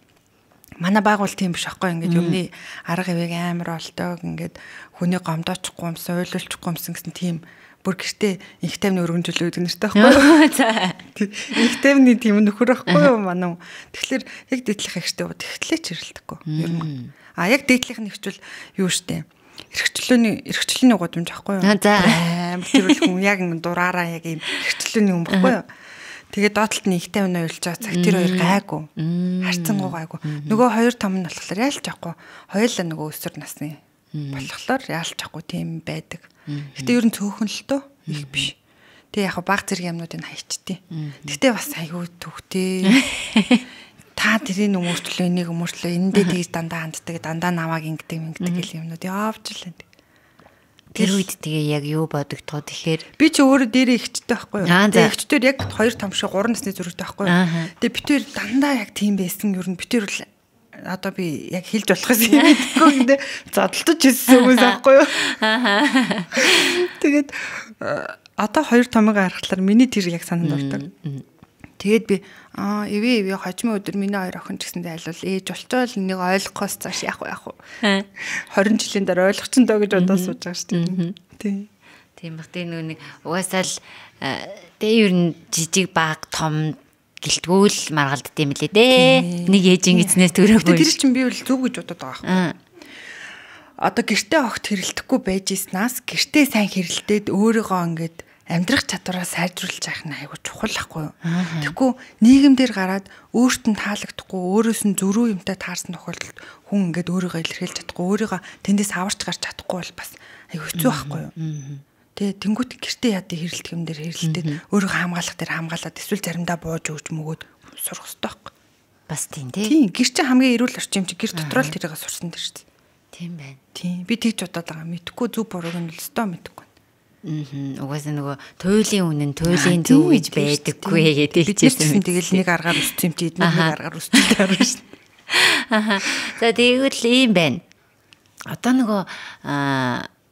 манай баг бол тийм биш аахгүй ингээд юмны арга хавийг амар олдог ингээд хүний гомдоочихгүй юмсан уйлуулчихгүй юмсан гэсэн тийм бүр гэртээ инх тайвны өргөнжлөө гэдэг нэртэй байхгүй юу?
За.
Инх тайвны тийм нөхөр байхгүй юу манай. Тэгэхээр яг дээдлэх ихтэй тэгтлээ ч хэрэлдэхгүй. Ер нь. А яг дээдлэх нь ихчвэл юу штэ. Эрхчлөөний гудамж байхгүй юу?
За.
Амар тэр бол хүн яг ингэ дураараа яг ийм эрхчлөөний хүн байхгүй юу? Тэгээд доотлолт нь ихтэй өнөө уйлж байгаа цаг тэр хоёр гайгүй. Харцангуй гайгүй. Нөгөө хоёр том нь болохоор яалч авахгүй. Хоёулаа нөгөө өсвөр насны болохоор яалч авахгүй тийм байдаг. Гэтэ ер нь цөөхөн л дөө их биш. Тэгээ яг баг зэрэг юмнуудыг хайчдیں۔ Гэтэ бас айгүй төвхтэй. Та тэрийг өмөрчлөө, энийг өмөрчлөө, эндээ тэгж дандаа ханддаг, дандаа намааг ингэдэг, ингэдэг гэл юмнууд явж л энэ.
Тэр үед тэгээ яг юу бодогдох вэ? Тэгэхээр
би чи өөрөө дээрээ ихчтэй байхгүй юу?
Аа, за.
Тэгээ ихчдэр яг 2 том шиг 3 насны зөрүүтэй байхгүй юу?
Ааха.
Тэгээ би тэр дандаа яг тийм байсан. Ер нь би тэр бол одоо би яг хэлж болох юм мэдэхгүй гэдэг зодолдож ирсэн хүмүүс байхгүй юу? Тэгээд одоо 2 томыг харахлаар миний тэр яг санаанд ордог. Тэгээд би аа эвээ хожимын өдөр миний хоёр охин ч гэсэндээ айлвал ээж болчоол энийг ойлгохоос цааш яах вэ яах вэ? 20 жилийн дараа ойлгочин доо гэж бодоод сууж байгаа шүү дээ. Тийм.
Тийм бах тийм нөгөө нэг угаасаа л тэгээ ер нь жижиг баг том гэлтгүүл маргалдд юм лээ дээ. Нэг ээж ингэснээс төрөөгүй.
Тэр чинь би бол зөв гэж бодоод байгаа байхгүй. Одоо гэртээ огт хэрэлдэхгүй байж ирснаас гэртээ сайн хэрэлдээд өөрийгөө ингээд амьдрах чадвараа сайжруулж явах нь айгүй чухал ахгүй юу. Тэгэхгүй нийгэмдэр гараад өөрт нь таалагдахгүй, өөрөөс нь зөрүү юмтай таарсан тохиолдолд хүн ингээд өөрийгөө илэрхийлж чадахгүй, өөрийгөө тэндээс аварч гарч чадахгүй бол бас айгүй хэцүү байхгүй юу. Тэ тэнгуут гэртээ яа дэ хэрэлдэх юм дээр хэрэлдээд өөрийгөө хамгаалах дээр хамгаалаад эсвэл заримдаа бууж өгч мөгөөд сурах хэрэгтэй байхгүй.
Бас тийм тий.
Тийм гэр чинь хамгийн эрүүл орчин юм чи гэр дотроо л тэрийг сурсан тэр шүү дээ.
Тийм байна.
Тийм би тэгж бодоод байгаа. Мэдхгүй зөв бурууг нь л өстөө мэдэхгүй.
Угаасаа нөгөө туйлын үнэн, туйлын зөв гэж байдаггүй гэдэг
хичээсэн. Тэгэл нэг аргаар өссөн юм чи эдгээр нэг аргаар өссөн дараа шүү.
Аа. За тэгвэл ийм байна. Одоо нөгөө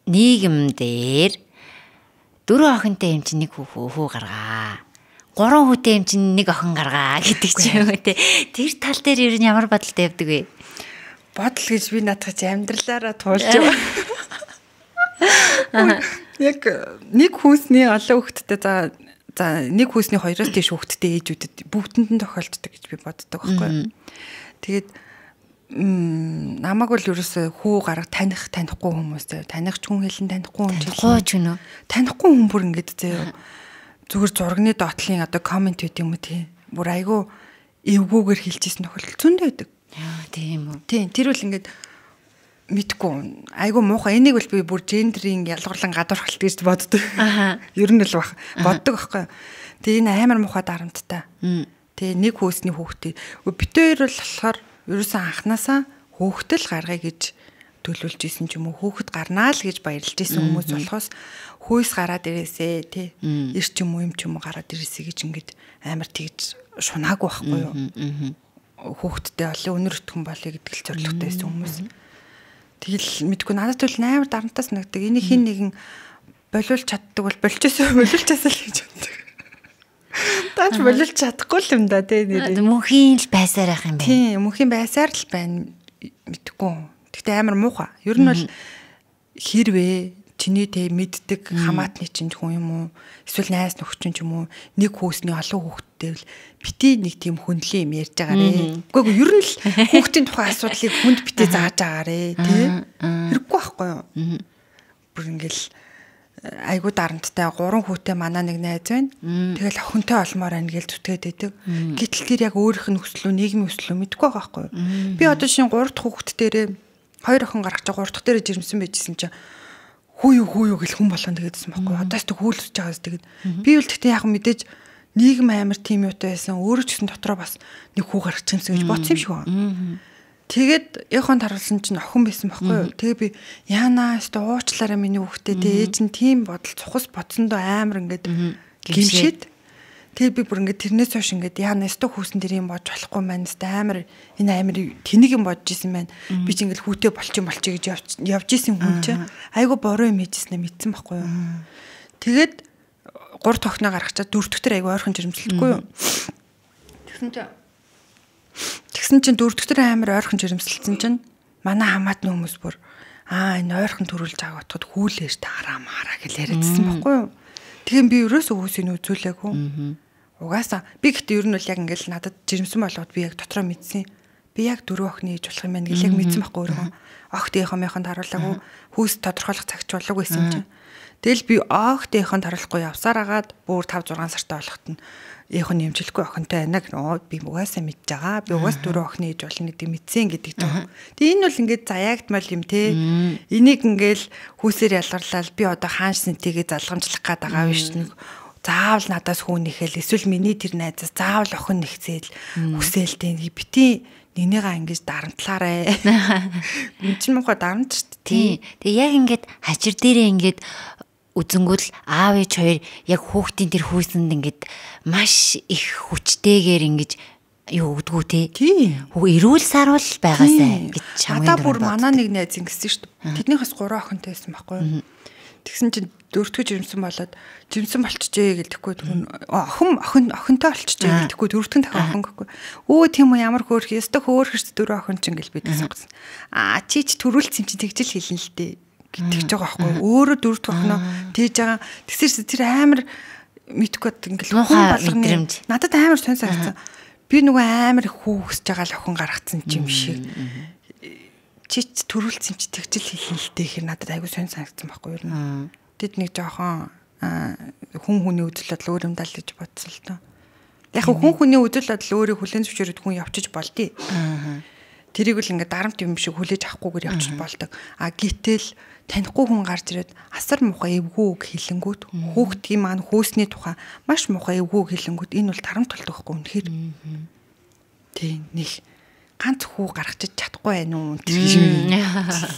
нийгэм дээр 4 охинтой юм чинь нэг хүү гаргаа. 3 хүүтэй юм чинь нэг охин гаргаа гэдэг ч юм уу те. Тэр тал дээр ер нь ямар бодолтой явдаг вэ?
Бодол гэж би наадах чи амьдралаараа туулж байгаа. Яг нэг хүүсний олон хүүхэдтэй за нэг хүүсний 2-оос дээш хүүхэдтэй ээжүүдэд бүгдэнд нь тохиолддог гэж би боддог байхгүй юу. Тэгээд намайг бол ерөөсөө хүү гарга таних танихгүй хүмүүс заяа. Таних ч хүн хэлэн танихгүй хүн ч
хэлэн. Ч үнэ.
Танихгүй хүн бүр ингэж заяа. Зүгээр зурагны доотлын одоо коммент байд юм уу тий. Бүр айгүй эвгүүгээр хэлжсэн тохиолдол зөндөө байдаг.
Яа тийм үү.
Тийм тэр бол ингээд мэдгүй айгүй муухай энийг бол би бүр гендрийн ялгуурлан гадуурхалт гэж боддог.
Аа.
Ер нь л бах боддог байхгүй. Тэгээ энэ амар муухай дарамттай. Тэгээ нэг хүүсний хүүхдээ бит хоёр бол болохоор ерөөсөн анханасаа хүүхдэл гаргая гэж төлөвлөж исэн ч юм уу хүүхэд гарнаа л гэж баярлж исэн хүмүүс болохоос хүйс гараад ирээсэ тий эр ч юм уу юм ч юм уу гараад ирээсэ гэж ингээд амар тэгж шунаагүй байхгүй юу. Хүүхдтэй олон өнөр өтгөн болъё гэдэг л зорилготой байсан хүмүүс. Тэгэл мэдгүй надад бол амар дарамтаас нэгдэг. Энийг хин нэгэн болиулж чаддаг бол болчихсон болиулчаасаа л гэж боддог. Таач болиулж чадахгүй л юм да тий нэр.
Мөнхийн л байсаар байх юм байна.
Тийм мөнхийн байсаар л байна мэдгүй. Гэхдээ амар муухай. Ер нь бол хэрвээ чиний тэ мэддэг хамаатны чинь хүн юм уу эсвэл найз нөхөд чинь ч юм уу нэг хүүсний олон хүүхэдтэй бол бити нэг тийм хүндлэн юм ярьж байгаарэ. Үгүй ер нь л хүүхдийн тухай асуудлыг хүнд бити зааж байгаарэ тий. Хэрэггүй байхгүй юу? Бүр ингээл айгуу дарамттай 3 хүүтэй манаа нэг найз байна. Тэгэл охинтой олмоор байна гэж зүтгээд байдаг. Гэтэл тэр яг өөрийнх нь хүслүү, нийгмийн хүслүү мэдэхгүй байгаа байхгүй юу? Би одоо шинэ 3 дахь хүүхэд дээрээ 2 охин гаргаж 3 дахь дээрээ жирэмсэн байжсэн чинь хүү юу гэл хүн болгон тэгээдсэн байхгүй юу? Одоо ч хүүлсэж байгаас тэгээд би бол тэгтээ яг мэдээж нийгэм амар тийм юутай байсан. Өөрөө ч гэсэн дотроо бас нэг хүү гаргачих юмсан гэж бодсон юм шиг байна. Тэгээд эхонд харуулсан чинь охин байсан байхгүй юу. Тэгээ би яанаа өстө уучлаарай миний хүүхдээ тэ ээж нь тийм бодол цухас бодсондоо амар ингээд гимшээд тэгээ би бүр ингээд тэрнээс хойш ингээд яанаа өстө хүүсэн дээр юм бодж болохгүй маань өстө амар энэ амар тэнэг юм бодож исэн маань би ч ингээд хүүтэй болчих гэж явж исэн хүн чинь айгу буруу юм хийжсэн мэдсэн байхгүй юу. Тэгээд 3 тохноо гаргачаад 4 дахь тэр айгу ойрхон жирэмслэхгүй юу. Тэгсэн чинь 4 дахь тэр амар ойрхон жирэмсэлсэн чинь манай хамаатны хүмүүс бүр энэ ойрхон төрүүлж байгааг бодоход хүлээж таараа маараа гэж яриадсэн байхгүй юу. Тэгэхээр би ерөөсөө хүүсийг үзүүлээгүй. Угаасаа би гэхдээ ер нь бол яг ингээл надад жирэмсэн болгоод би яг дотроо мэдсэн. Би яг 4 охины ээж болох юм байна гэж яг мэдсэн байхгүй өөрөө. Огт ийнхомынхонд харуулаагүй, хүүс тодорхойлох цагч болоогүй байсан чинь. Тэгэл би огт ийнхонд харуулахгүй явсаар агаад бүр 5 6 сартай болоход нь ийнх нь нэмжлэхгүй охинтой байна гэх. Би угаасаа мэдж байгаа. Би угаас 4 охины ээж болно гэдэг мэдсэн гэдэг чинь. Тэгээ энэ бол ингээд заяагдмал юм те. Энийг ингээл хүүсээр ялгарлал би одоо хаанч сэнтэйгээ залгамжлах гээд байгаа биш нэг заавал надаас хүү нэхэл эсвэл миний тэр найзаас заавал охин нэхцээл хүсээл дээ. Бити нэгнийгаа ингэж дарамтлаарэ. Энд чинь муухай дарамт шүү дээ.
Тий. Тэгээ яг ингээд хачир дээрээ ингээд үзэнгүүт аав ээж хоёр яг хүүхдийн тэр хүүсэнд ингээд маш их хүчтэйгээр ингэж юу өгдгүү те. Хүү эрүүл саруул байгаасай гэж хамгийн
надаа бүр манай нэг найз ингэсэн шүү дээ. Тэднийхээс 3 охинтой байсан байхгүй юу. Тэгсэн чинь дөрөвдүгээр жирэмсэн болоод жирэмсэн болчихжээ гэлтэхгүй охин охинтой болчихжээ гэлтэхгүй дөрөвдүгээр дахин охин гэхгүй. Өө тийм үү ямар хөөрх ёстой хөөрх шүү дөрөв охин чинь гэл би тэгсэн гэсэн. Аа чи ч төрүүлсэн чинь тэгжил хэлнэ л дээ тэгж байгаа байхгүй юу. Өөрөө дөрөвдүгээр охиноо тэгж байгаа. Тэгсэрс тэр амар мэдхгүй ингээл хүн болгоны надад амар сонь санагдсан. Би нөгөө амар хүү хүсэж байгаа л охин гаргацсан юм шиг. Чи ч төрүүлсэн чи тэгжил хэлнэ л дээ гэхэр надад айгүй сонь санагдсан байхгүй юу. Тэд нэг жоохон хүн хүний үзэл бодол өөр юм даа л гэж бодсон л доо. Яг хүн хүний үзэл бодол өөрийг хүлээн зөвшөөрөд хүн явчих болдъё. Тэрийг л ингээд дарамт юм шиг хүлээж авахгүйгээр явчих болдог. А гítэл танихгүй хүн гарч ирээд асар муухай эвгүй үг хэлэнгүүт хүүхдийн маань хөөсний тухай маш муухай эвгүй үг хэлэнгүүт энэ бол дарамт болдог байхгүй үнэхээр. Тийм нэг ганц хүү гаргачих чадахгүй байх уу тэр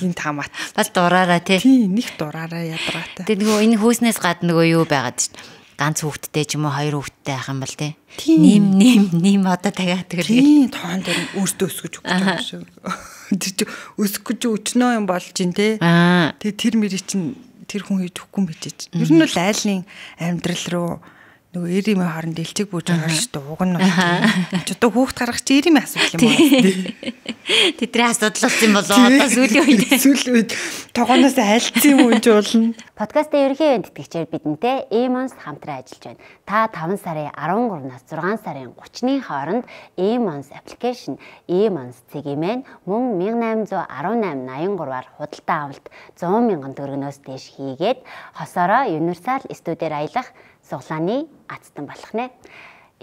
юм таамат.
Бас дураараа тий.
Тийм нэг дураараа ядаргаатай.
Тэгээ нөгөө энэ хөөснээс гадна нөгөө юу байгаад шүү дээ. Ганц хүүхэдтэй ч юм уу хоёр хүүхэдтэй байх юм бол тий. Нэм нэм нэм одоо тагаад гэр.
Тийм тоон дээр өөртөө өсгөж өгч байгаа юм шиг. Тэр чи өсөх гэж өчнөө юм болж ин тий. Тэгээ тэр мэрий чинь тэр хүн хийж өгөхгүй юм бичиж. Ер нь бол айлын амьдрал руу нөгөө эримээ хооронд элчиг бууж байгаа шүү дээ. Уг нь бол ч одоо хүүхд гаргах чи эримээ асуудал юм байна.
Тэдний асуудал болсон юм болоо одоо сүүлийн үед.
Сүүлийн үед тогооноос айлцсан юм уу гэж болно.
Подкастын ерөнхий ивент тэтгэгчээр бидэнтэй Emons хамтран ажиллаж байна. Та 5 сарын 13-наас 6 сарын 30-ны хооронд Emons application Emons цэгийн мөн 1818 83-аар худалдан авалт 100,000 төгрөгнөөс дээш хийгээд хосоороо Universal студиэр аялах суглааны азтан болох нэ.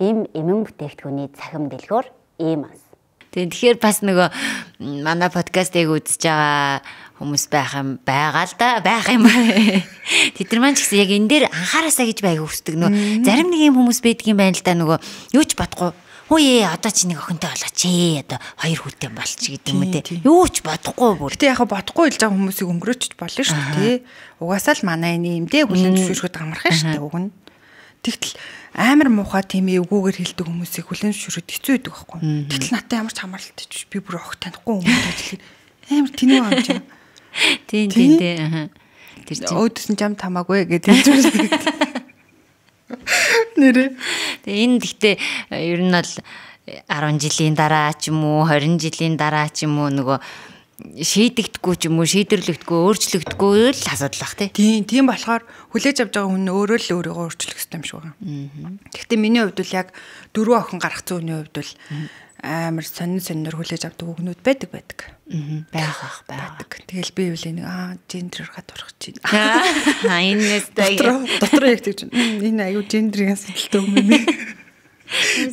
Им эмэн бүтээгдэхүүний цахим дэлгүүр Emons. Тэгэхээр бас нөгөө манай подкастыг үзэж байгаа хүмүүс байх юм байгаа л да байх юм. Тэд нар маань ч гэсэн яг энэ дээр анхаараасаа гэж байг хүсдэг нөө. Зарим нэг юм хүмүүс байдаг юм байна л да нөгөө юу ч бодохгүй. Хөөе одоо чи нэг охинтой болооч ээ одоо хоёр хүүтэй болч гэдэг юм үү те. Юу ч бодохгүй бүр.
Гэтэ яг бодохгүй хэлж байгаа хүмүүсийг өнгөрөөчж болно шүү дээ те. Угаасаа л манай энэ юм дээ хүлэн зөвшөөрөхөд амархан шүү дээ уг нь. Тэгтэл амар муухай тийм эвгүүгээр хэлдэг хүмүүсийг хүлэн зөвшөөрөхөд хэцүү байдаг байхгүй. Тэгтэл надтай ямар ч хамааралтай ч би бүр охин танихгүй хүмүүс ажиллах амар тэнэг юм чинь.
Тийм тийм тийм.
Тэр чинь өөдсөн жам тамаагүй гэдэг зүйл. Нэрээ.
Тэгээ энэ гэхдээ ер нь бол 10 жилийн дараа ч юм уу 20 жилийн дараа ч юм уу нөгөө шийдэгдэхгүй ч юм уу шийдвэрлэгдэхгүй өөрчлөгдөхгүй л асуудал бах тий.
Тийм, тийм болохоор хүлээж авч байгаа хүн өөрөө л өөрийгөө өөрчлөх ёстой юм шиг байна. Гэхдээ миний хувьд бол яг дөрвөн охин гаргацсан хүний хувьд бол амар сонин сонинор хүлээж авдаг үгнүүд байдаг.
Байх байдаг.
Тэгэл би үл нэг гендерээр гадуурхаж байна.
Энэ нэстэй.
Дотор яг тэгж энэ аюу гендрийн асуудалтай юм юм.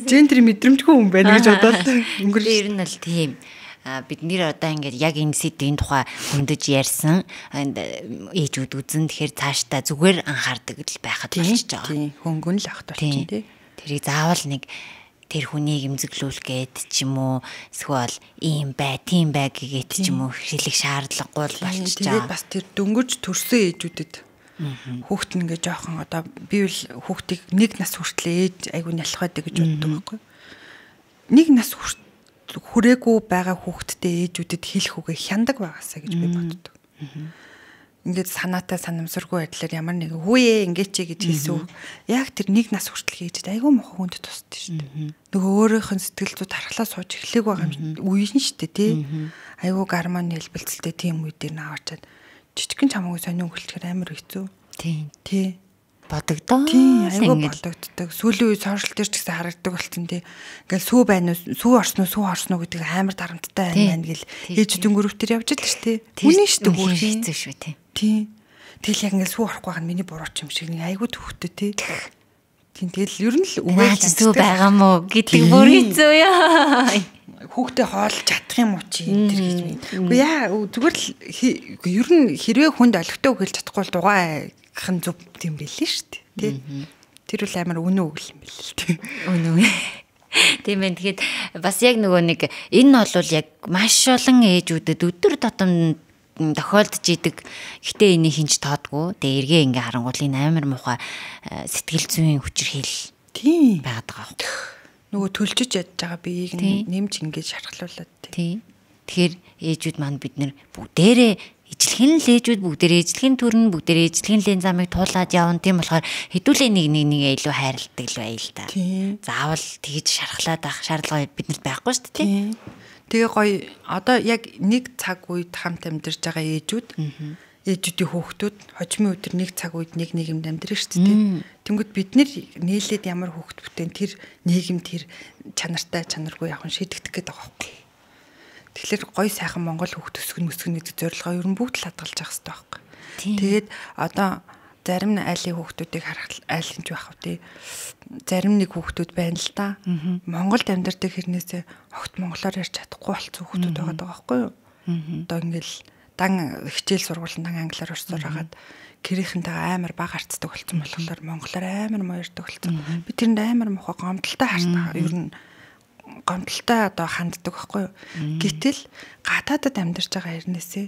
Гендрийн мэдрэмжгүй хүн байна гэж бодоод
өнгөрч. Ер нь л тийм. Бид нэр одоо ингээд яг энэ сэдвийн тухай хөндөж ярьсан ээжүүд үзэн тэгэхээр цаашдаа зүгээр анхаардаг л байхад болчихж байгаа.
Тийм, хөнгөн л ахт болчих тий.
Тэрийг заавал нэг тэр хүнийг эмзэглүүлэх гээд ч юм уу эсвэл ийм бай, тийм бай гэгээд ч юм уу хэлэх шаардлагагүй л болчихж байгаа.
Тэгээд бас тэр дөнгөж төрсөн ээжүүдэд хүүхд нь ингээд жоохон одоо би бол хүүхдийг нэг нас хүртлээ ээж айгүй нялх байдаг гэж боддог байхгүй. Нэг нас хүрээгүй байгаа хүүхдтэй ээжүүдэд хэлэх үгээ хяндаг байгаасаа гэж би боддог. Ингээд санаатай санамсаргүй байдлаар ямар нэгэн хүүе ингээд чи гэж хэлсэн үг яг тэр нэг нас хүртэл ээжэд айгүй муухай хүнд тусдаг шүү дээ. Нөгөө өөрийнх нь сэтгэл зүй тархлаа сууж эхлэх байгаа юм үе нь шүү дээ тий. Айгүй гармоны хэлбэлцэлтэй тийм үе дээр нааварчаад жижигхэн чамаагүй сонин өгөлчгээр амар хэцүү.
Тийм.
Тий.
Бодогдоо.
Тийм, айгүй бодогддог. Сүүлийн үе сошиал дээр ч гэсэн харагддаг болсон тий. Ингээл сүү байна уу, сүү орсон уу, сүү орсон уу гэдэг амар дарамттай байна гэл ээжүүдийн групп дээр явж л шүү дээ. Үнэн шүү дээ.
Үнэн хэцүү шүү тий.
Тийм. Тэгэл яг ингээл сүү орохгүй байгаа нь миний буруу ч юм шиг нэг айгүй төвхтэй тий. Тийм, тэгэл ер нь л
үгүй сүү байгаа мó гэдэг бүр хэцүү яа.
Хүүхдээ хоолж чадах юм уу чи энэ төр гэж би. Үгүй яа зүгээр л ер нь хэрвээ хүнд олигтой үг хэлж чадахгүй бол дугайх нь зөв юм билээ шүү дээ. Тэ. Тэр бол амар үнэн үг юм билээ л тий.
Үнэн. Тийм ээ. Тэгэхээр бас яг нөгөө нэг энэ бол яг маш олон ээжүүдэд өдөр тутам тохиолдож идэг. Гэтэ энийг хинч тоодгүй. Тэгээ эргээ ингээ харангуул энэ амар муухай сэтгэл зүйн хүчирхийл
тийм
байгаад байгаа байхгүй.
Нөгөө төлжиж ядж байгаа биеийг нэмж ингэж шархлуулад
тий. Тэгэхээр ээжүүд маань бид нэр бүгдээрээ ижлэхэн л ээжүүд бүгдээрээ ижлэхэн төрнө, бүгдээрээ ижлэхэн лэн замыг туулаад явна. Тийм болохоор хэдүүлээ нэг нэг нэг илүү хайрладаг л байл та. Заавал тэгж шархлаад авах шаардлага биднэрт байхгүй шүү дээ.
Тэгээ гоё одоо яг нэг цаг үед хамт амьдарч байгаа ээжүүд ээжүүдийн хүүхдүүд хожимын өдөр нэг цаг үед нэг нийгэмд амьдрах шүү дээ. Тэнгүүд бид нэр нийлээд ямар хүүхд бүтээн тэр нийгэм тэр чанартай чанаргүй явах нь шийдэгдэх гээд байгаа байхгүй. Тэгэхээр гоё сайхан монгол хүүхд өсгөн мөсгөн гэдэг зорилгоо ер нь бүгд л хадгалж явах хэрэгтэй байхгүй. Тэгээд одоо зарим айлын хүүхдүүдийг харах айлын ч байх вэ тий. Зарим нэг хүүхдүүд байна л да. Монголд амьдардаг хэрнээсээ огт монголоор ярьж чадахгүй болсон хүүхдүүд байгаа даа байхгүй юу? Одоо ингээл дан хичээл сургууль дан англиар орсоор хагаад гэрийнхэнтэйгээ амар бага харцдаг болсон болохоор монголоор амар муу ярьдаг болсон. Би тэрэнд амар муухай гомдолтой хардаг. Ер нь гомдолтой одоо ханддаг байхгүй юу? Гэтэл гадаадад амьдарч байгаа хэрнээсээ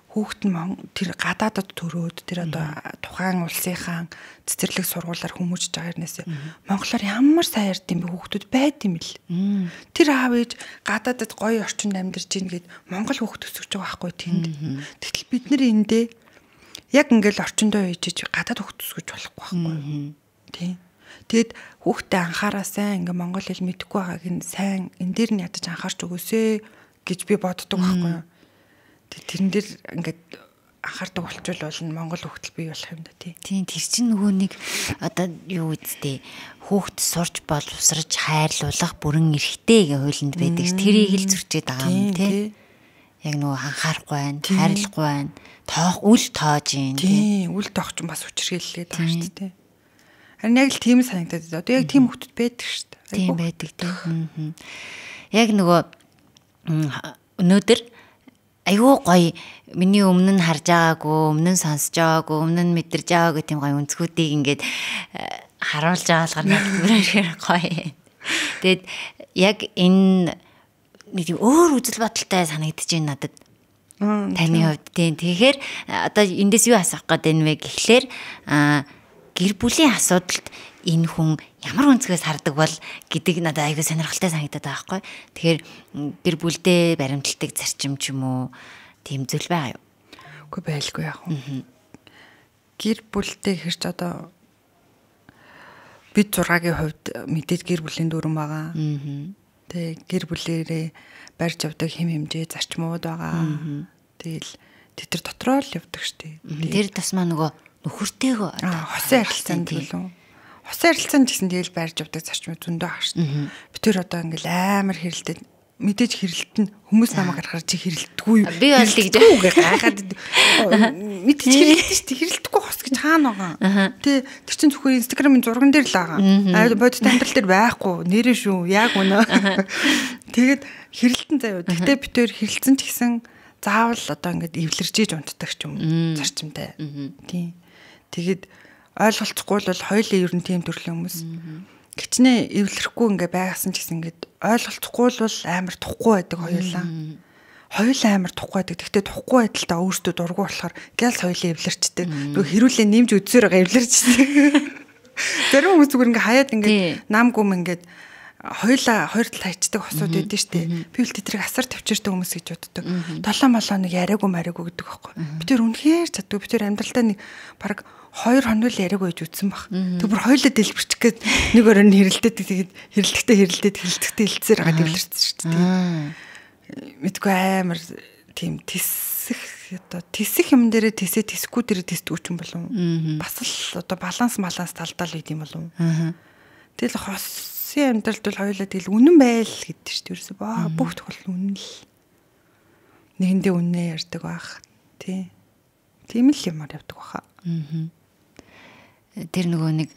хүүхэд нь тэр гадаадад төрөөд тэр одоо тухайн улсынхаа цэцэрлэг сургуулиар хүмүүжж байгаа хэрнээсээ монголоор ямар сайн ярьд юм бэ хүүхдүүд байд юм бэл. Тэр аав ээж гадаадад гоё орчинд амьдарч ийн гэд монгол хүүхд өсөж байгаа байхгүй тэнд. Тэгтэл бид нар эндээ яг ингээл орчиндөө ээжиж гадаад хүүхд өсгөж болохгүй байхгүй. Тийм. Тэгэд хүүхдээ анхаараа сайн ингээ монгол хэл мэдэхгүй байгааг нь сайн энэ дээр нь ядаж анхаарч өгөөсэй гэж би боддог байхгүй юу. Тэрэн дээр ингээд анхаардаг болчвол бол монгол хүүхдэл бий болох юм да тий.
Тийм, тэр чинь нөгөө нэг одоо юу үсттэй хүүхд сурч боловсрож хайрлуулах бүрэн эрхтэй гэх хуулинд байдаг ш. Тэрийг л зөрчиж байгаа юм тий. Яг нөгөө анхаарахгүй байна, хайрлахгүй байна, тоох үл тоож юм
тий. Үл тоох ч бас хүчирхийлээд байгаа шүү дээ. Харин яг л тийм санагдаад байна. Одоо яг тийм хүүхдүүд байдаг шүү дээ.
Тийм байдаг тий. Яг нөгөө өнөөдөр айгүй гоё миний өмнө нь харж байгаагүй, өмнө нь сонсож байгаагүй, өмнө нь мэдэрч байгаагүй тийм гоё өнцгүүдийг ингээд харуулж байгаа болохоор надад бүр ихээр гоё. Тэгээд яг энэ нэг тийм өөр үзэл бодолтой санагдаж байна надад. Таны хувьд тийм. Тэгэхээр одоо эндээс юу асуух гээд байна вэ гэхлээр гэр бүлийн асуудалд энэ хүн ямар өнцгөөс хардаг бол гэдэг надад айгүй сонирхолтой санагдаад байгаа байхгүй. Тэгэхээр гэр бүлдээ баримталдаг зарчим ч юм уу тийм зүйл байгаа юу?
Үгүй байлгүй яах вэ? Гэр бүлдээ хэрч одоо бид 6-гийн хувьд мэдээж гэр бүлийн дүрэн байгаа. Тэгээ гэр бүлээрээ барьж явдаг хэм хэмжээ зарчмууд байгаа. Тэгэл тэд нар дотроо л явдаг штеп.
Тэр тусмаа нөгөө нөхөртэйгөө
хосын харилцаанд гэлөө. Хосын харилцаанд гэсэн тэгэл байрж явдаг зарчим зөндөө ах шүү дээ. Би тэр одоо ингээл амар хэрэлдээд мэдээж хэрэлтэн хүмүүс намайг харахаар чи хэрэлдэггүй юу?
Би бол тэгж
гайхаад мэдээж хэрэлдэн шүү дээ. Хэрэлдэхгүй хос гэж хаана байгаа. Тэ тэр чин зөвхөн Instagram-ын зурган дээр л байгаа. Бодит амьдрал дээр байхгүй. Нэрээ шүү. Яг үнэ. Тэгээд хэрэлтэн заяа. Тэгтээ би тэр хэрэлцэн ч гэсэн заавал одоо ингээд эвлэрж иж унтдаг ч юм зарчимтай. Тийм. Тэгээд ойлголцохгүй бол хоёулаа ер нь тийм төрлийн хүмүүс. Хичнээн эвлэрэхгүй ингээ байгасан ч гэсэн ингээд ойлголцохгүй бол амар тухгүй байдаг хоёулаа. Хоёулаа амар тухгүй байдаг. Тэгтээ тухгүй байдалтай өөртөө дургу болохоор гялс хоёулаа эвлэрчдэг. Нөгөө хэрүүлээ нэмж өдсөөр байгаа эвлэрчдэг. Зарим хүмүүс зүгээр ингээ хаяад ингээд нам гүм ингээд хоёулаа хоёр тал хайчдаг хосууд байдэн штэ. Би бол тэдрийг асар төвчээртэй хүмүүс гэж боддог. Долоо молоо нэг яриаггүй мариаггүй гэдэг байхгүй. Би тэр үнэхээр чаддгүй. Би тэр амьдралдаа нэг баг 2 хоног л яриаггүй гэж үтсэн баг. Тэг бүр хоёулаа дэлбэрчих гээд нэг өрөө нь хэрэлдээд тэгээд хэрэлдэхдээ хэрэлдээд хэрэлдэхдээ хэлцээр байгаа дэлбэрсэн шүү дээ. Мэдгүй амар тийм тэсэх одоо тэсэх юм дээрээ тэсээ тэсэхгүй дээрээ тэсдэггүй ч юм болов. Бас л одоо баланс талдаа л байд юм болов. Тэгэл хосын амьдралд бол хоёулаа тэгэл үнэн байл гэдэг шүү дээ. Ерөөсө бүх тохиолдол үнэн л. Нэгэндээ үнэ ярьдаг байх. Тий. Тийм л юмар явдаг баха.
Тэр нөгөө нэг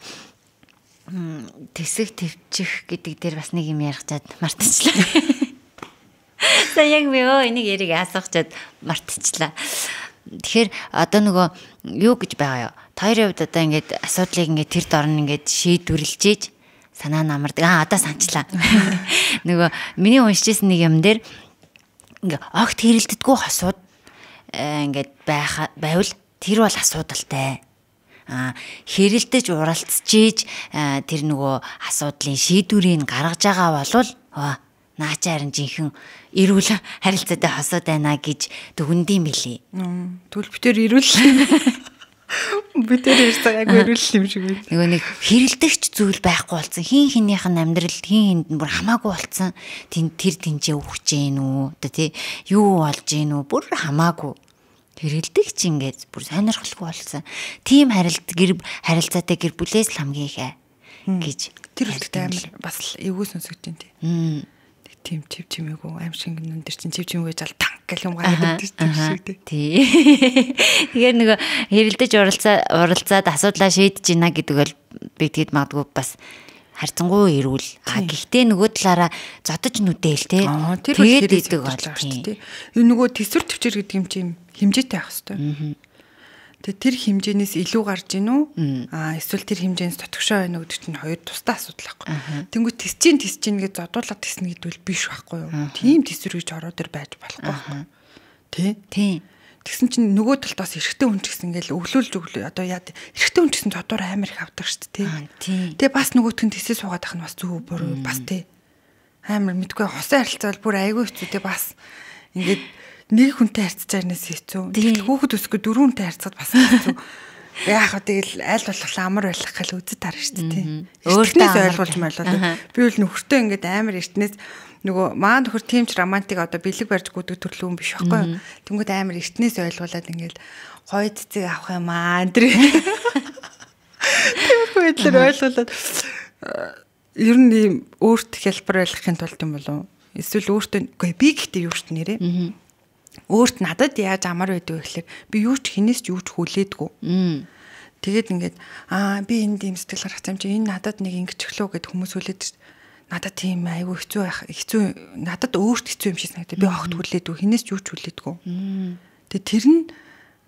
тэсэг төвчих гэдэг дээр бас нэг юм ярих чад мартчихлаа. Сая яг би энийг яриг асуух чад мартчихлаа. Тэгэхээр одоо нөгөө юу гэж байгаа юу? Хоёрын хувьд одоо ингээд асуудлыг ингээд тэр дор нь ингээд шийдвэрлжээж санаа нь амардаг. Одоо санчлаа. Нөгөө миний уншижсэн нэг юм дээр ингээ огт хэрэлддэггүй хосууд ингээд байвал тэр бол асуудалтай. Хэрэлдэж уралцж тэр нөгөө асуудлын шийдвэрийг гаргаж байгаа болвол наа чи харин жинхэнэ эрүүл харилцаатай хосууд байна гэж дүгнэдэм билий.
Тэгвэл би тэр эрүүл би тэр ярьсан яг эрүүл юм шиг байна.
Нөгөө нэг хэрэлдэгч зүйл байхгүй болсон. Хин хинийх нь амьдрал хин хинд нь бүр хамаагүй болсон. Тэр тэнцээ өгч гин үү? Одоо тий юу болж гин үү? Бүр хамаагүй. Хэрэлдэгч ингээд бүр сонирхолгүй болсон. Тийм гэр харилцаатай гэр бүлээс л хамгийн их гэж.
Тэр үлдээ амар бас эвгүй сонсогдож байна тий. Тийм чив чимээгүй аим шиг нүн дээр чинь чив чимээгүй жал танк гэх юм гараад ирдэг шиг тий.
Тий. Тэгэхээр нөгөө хэрэлдэж уралцаад асуудлаа шийдэж гинэ гэдэг бол би тэгэд магадгүй бас харьцангуй эрүүл. Гэхдээ нөгөө талаараа зодож нүдээл тий.
Тэгээд идэг бол тий. Нөгөө төсвөр төвчөр гэдэг юм чинь хэмжээтэй байх хэвээр. Тэгээ тэр хэмжээнээс илүү гарч ийн үү? Эсвэл тэр хэмжээнээс дотгошоо байна уу гэдэг чинь хоёр тусдаа асуудал байхгүй. Тэнгүү тэсчин тэсчин гэж зодуулаад тэснэ гэдэг бол биш байхгүй юу? Тийм тэсвэр гэж ороо дээр байж болохгүй байхгүй. Тэ?
Тийм.
Тэгсэн чинь нөгөө талд бас эрэгтэй хүн ч гэсэн ингээл өглөөлж өглөө одоо яа эрэгтэй хүн ч гэсэн зодуур амар их авдаг шүү дээ,
тий.
Тэгээ бас нөгөөтг нь тэсээ суугаад ах нь бас зөв буруу бас тий. Амар мэдгүй хосын харилцаа бол бүр айгүй хэцүү тий бас ингээд нэг хүнтэй харьцаж байснаас хэцүү. Тэгэл хүүхэд өсгөө дөрөв хүнтэй харьцаад бас хэцүү. Яах вэ тэгэл аль болох амар байх гал үзэж таарна шүү дээ. Өөртөө ойлгуулж майлаа. Би бол нөхөртөө ингээд амар эртнээс нөгөө маа нөхөр тийм ч романтик одоо бэлэг барьж гүдэг төрлийн хүн биш байхгүй юу. Тэнгүүд амар эртнээс ойлгуулад ингээд гоё цэцэг авах юм аа энэ. Тиймэрхүү байдлаар ойлгуулад ер нь ийм өөрт хялбар байхын тулд юм болов уу? Эсвэл өөртөө үгүй би гэхдээ юу шүү нэрээ. Өөрт надад яаж амар байдаг вэ гэхлээр би юу ч хинээс ч юу ч хүлээдэггүй. Тэгээд ингээд би энд ийм сэтгэл гаргах юм чи энэ надад нэг ингэж өглөө гэд хүмүүс хүлээд надад тийм айгүй хэцүү байх хэцүү надад өөрт хэцүү юм шиг санагдав. Би огт хүлээдэггүй хинээс ч юу ч хүлээдэггүй. Тэгээд тэр нь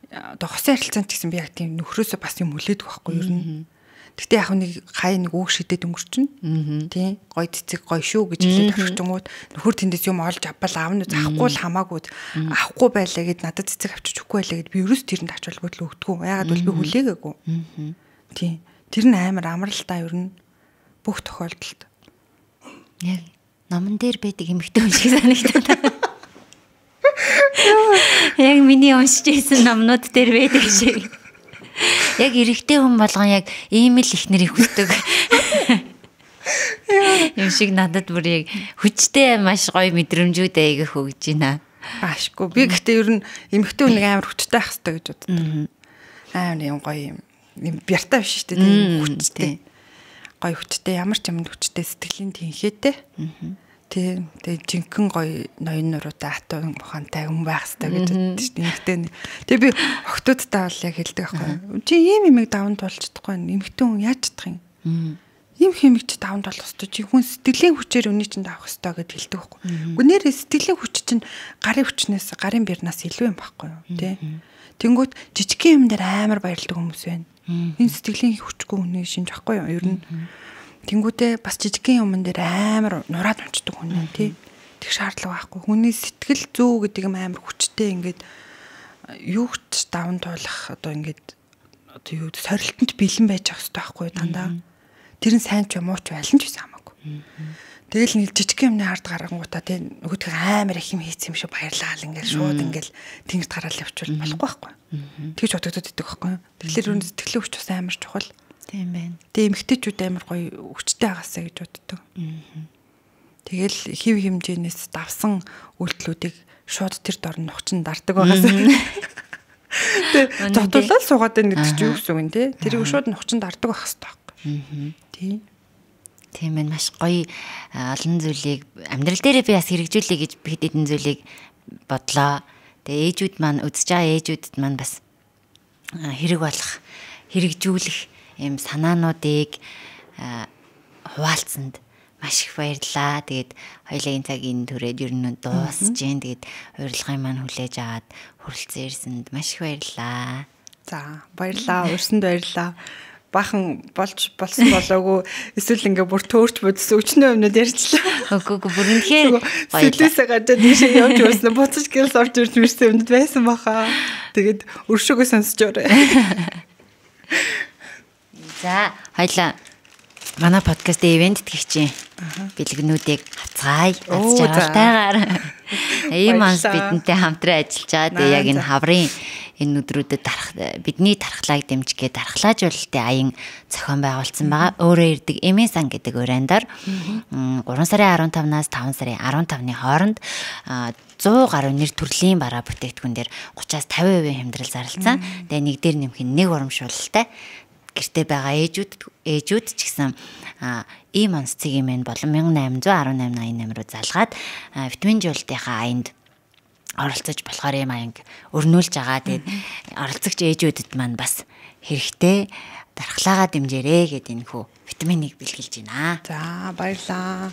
одоо хосын харилцаанд ч гэсэн би яг тийм нөхрөөсөө бас юм хүлээдэг байхгүй юу ер нь. Гэтэ яг нэг хай нэг үг шидэд өнгөрчнө. Тийм гой цэцэг гой шүү гэж хэлээд орхичингууд нөхөр тэндээс юм олж авбал аавна авахгүй л хамаагүй авахгүй байлаа гэд надад цэцэг авчиж өгөхгүй байлаа гэд би ерөөс тэрэнд ач холбогдол өгдөггүй. Яагаад бол би хүлээгээгүй. Тийм тэр нь амар амралтаа ер нь бүх тохиолдолд.
Яг номон дээр байдаг эмэгтэй хүн шиг санагдаад. Яг миний уншиж байсан номнууд дээр байдаг шиг. Яг эрэгтэй хүн болгон яг ийм л их нэрийг хүсдэг. Юм шиг надад бүр яг хүчтэй маш гоё мэдрэмжүүд айгүйх өгж байна.
Аашгүй. Би гэхдээ ер нь эмэгтэй хүн нэг амар хүчтэй байх хэрэгтэй гэж боддог. Амар юм гоё юм. Юм бяртай биш шүү дээ. Тийм хүчтэй. гоё хүчтэй, ямар ч юмд хүчтэй, сэтгэлийн тэнхээтэй. Тий. Тэгээ жинхэнэ гоё ноён нуруутай атуу ухаантай хүн байх хэрэгтэй гэж боддог шүү дээ. Эмэгтэй. Тэгээ би охтуудтай бол яг хэлдэг байхгүй. Чи ийм юмыг даван туулж чадахгүй байна. Эмэгтэй хүн яаж чадах юм? Ийм хэмиг чи даван туулах хэрэгтэй. Чи хүн сэтгэлийн хүчээр үний чинь давах хэрэгтэй гэд хэлдэг байхгүй. Үгүй нэрээ сэтгэлийн хүч чинь гарын хүчнээс, гарын бирнаас илүү юм байхгүй юу? Тий. Тэнгүүт жижигхэн юм дээр амар баярлдаг хүмүүс байна. Энэ сэтгэлийн хүчгүй хүний шинж байхгүй юу? Ер нь тэнгүүтээ бас жижигхэн юмн дээр амар нураад унцдаг хүн юм тий. Тэг шаардлага байхгүй. Хүний сэтгэл зүй гэдэг юм амар хүчтэй ингээд юу ч даван туулах одоо ингээд одоо юу сорилтонд бэлэн байж явах хэрэгтэй байхгүй дандаа. Тэр нь сайн ч юм уу ч аль нь ч байсан хамаагүй. Тэгэл нэг жижигхэн юмны ард гарангуудаа тий нөгөөдх амар их юм хийц юм шиг баярлаа л ингээд шууд ингээд тэнгэрт гараал явуучвал болохгүй байхгүй. Тэгж бодогдод идэг байхгүй. Тэгэхээр юу сэтгэлийн хүч бас амар чухал.
Тийм байна.
Тэгээ эмэгтэйчүүд амар гоё хүчтэй байгаасаа гэж боддог. Тэгэл хэв хэмжээнээс давсан үйлдэлүүдийг шууд тэр дор нь нухчин дардаг байгаасаа. Тэгээ зодуулаад суугаад байна гэдэг чинь юу гэсэн үг юм те? Тэрийг шууд нухчин дардаг байх хэрэгтэй байхгүй. Тий.
Тийм байна. Маш гоё олон зүйлийг амьдрал дээрээ би бас хэрэгжүүлэе гэж хэд хэдэн зүйлийг бодлоо. Тэгээ ээжүүд маань үзэж байгаа ээжүүдэд маань бас хэрэг болох, хэрэгжүүлэх ийм санаануудыг хуваалцсанд маш их баярлалаа. Тэгээд хоёулын цаг энэ түрээд ер нь дуусж гин. Тэгээд урилгын маань хүлээж аваад хүрэлцэн ирсэнд маш их баярлалаа.
За, баярлалаа. Урьсанд баярлалаа. Бахан болж болсон болоогүй эсвэл ингээ бүр төөрч бодсон өчнөө юмнууд ярьчлаа.
Үгүй бүр үнэхээр
баярлалаа. Сэлээсээ гарчаад ийшээ явж байсан. Буцаж гэрэл орж ирж мэрсэн юмнууд байсан баха. Тэгээд өршөөгөө сонсож орой.
За, хоёлаа манай подкастын ивент тэтгэгчийн бэлгнүүдийг хацгаая. Аз жаргалтайгаар. Ийм манс бидэнтэй хамтран ажиллаж байгаа. Тэгээ яг энэ хаврын энэ өдрүүдэд дарах бидний тархлааг дэмжигээ дархлаажуулалтын аян зохион байгуулсан байгаа. Өөрөө ирдэг Эмийн сан гэдэг урайнаар 3 сарын 15-наас 5 сарын 15-ны хооронд 100 гаруй нэр төрлийн бараа бүтээгдэхүүн дээр 30-аас 50% хямдрал зарласан. Тэгээ нэг дээр нэмэх нь нэг урамшуулалтай. Гэртээ байгаа ээжүүд ч гэсэн ийм онц цэгийн мэн болон 1818 88 руу залгаад витамин жуултынхаа аянд оролцож болохоор ийм аянг өрнүүлж байгаа. Тэгээд оролцогч ээжүүдэд маань бас хэрэгтэй дархлаагаа дэмжээрэй гэд энэ хүү витаминыг бэлгэлж байна.
За, баярлаа.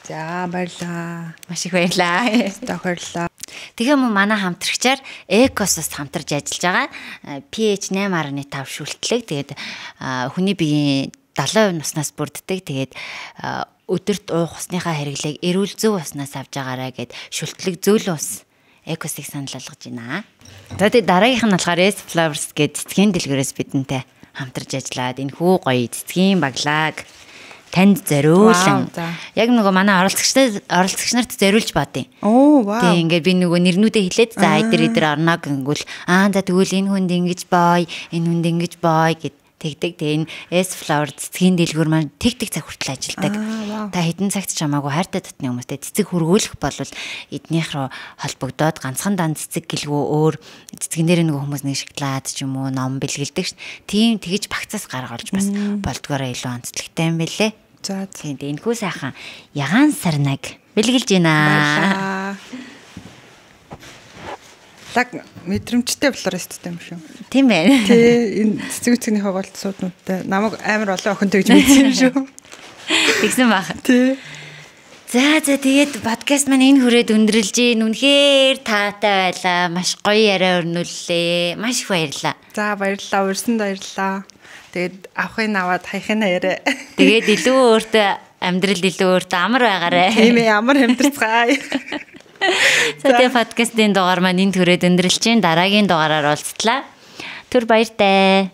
За, баярлаа.
Маш их баярлаа.
Баярлалаа.
Тэгээ мөн манай хамтрагчаар Экосос хамтарч ажиллаж байгаа pH 8.5 шүлтлэг. Тэгээд хүний биеийн 70% нуснаас бүрддэг. Тэгээд өдөрт уух усныхаа хэрэглээг эрүүл зөв уснаас авч байгаарай гэд шүлтлэг зөөлөн ус Экосыг санал болгож байна. За тэгээд дараагийнх нь болохоор S Flowers гэд цэцгийн дэлгүүрээс бидэнтэй хамтарч ажиллаад энэ хүү гоё цэцгийн баглааг танд зориулан яг нөгөө манай оролцогч нарт зориулж бодъё.
Оо вау.
Тэг ингээд би нөгөө нэрнүүдээ хэлээд за эдэр орно гэнгүүл аа за тэгвэл энэ хүнд ингэж бой, энэ хүнд ингэж бой гэд тэгдэг. Тэгээ энэ S Flower цэцгийн дэлгүүр маань тэг цаг хүртэл ажилдаг. Та хэдэн цагт ч хамаагүй хайртай татны хүмүүстэй цэцэг хөргүүлэх болвол эднийх рүү холбогдоод ганцхан дан цэцэг гэлгүй өөр цэцгэн дээр нөгөө хүмүүс нэг шоколад ч юм уу ном бэлгэлдэг ш. Тийм тэгж багцаас гаргалж бас болдгоороо илүү онцлогтой юм бэлээ.
За
тийм энэхүү сайхан ягаан сарнаг бэлгэлж байна.
Лаг мэдрэмжтэй флористтэй юм шүү.
Тийм ээ.
Тий, энэ цэцэг үцгнийхээ голд сууднуудтай намайг амар олон охинтой гэж мэдсэн юм шүү.
Тэгсэн баг.
Тий.
За тэгээд подкаст маань энэ хүрээд өндөрлж гин. Үнэхээр таатай байлаа. Маш гоё яриа өрнүүллээ. Маш их баярлалаа.
За баярлалаа. Урьсанд баярлалаа. Тэгээд авахыг аваад хаяхыг яриа.
Тэгээд илүү өөртөө амьдрал илүү өөртөө амар байгаарэ.
Тийм ээ, амар амьдрцгаая.
За тэгээ подкастын дугаар маань энэ түрээд өндөрлж чинь дараагийн дугаараар уулзтлаа. Түр баяртай.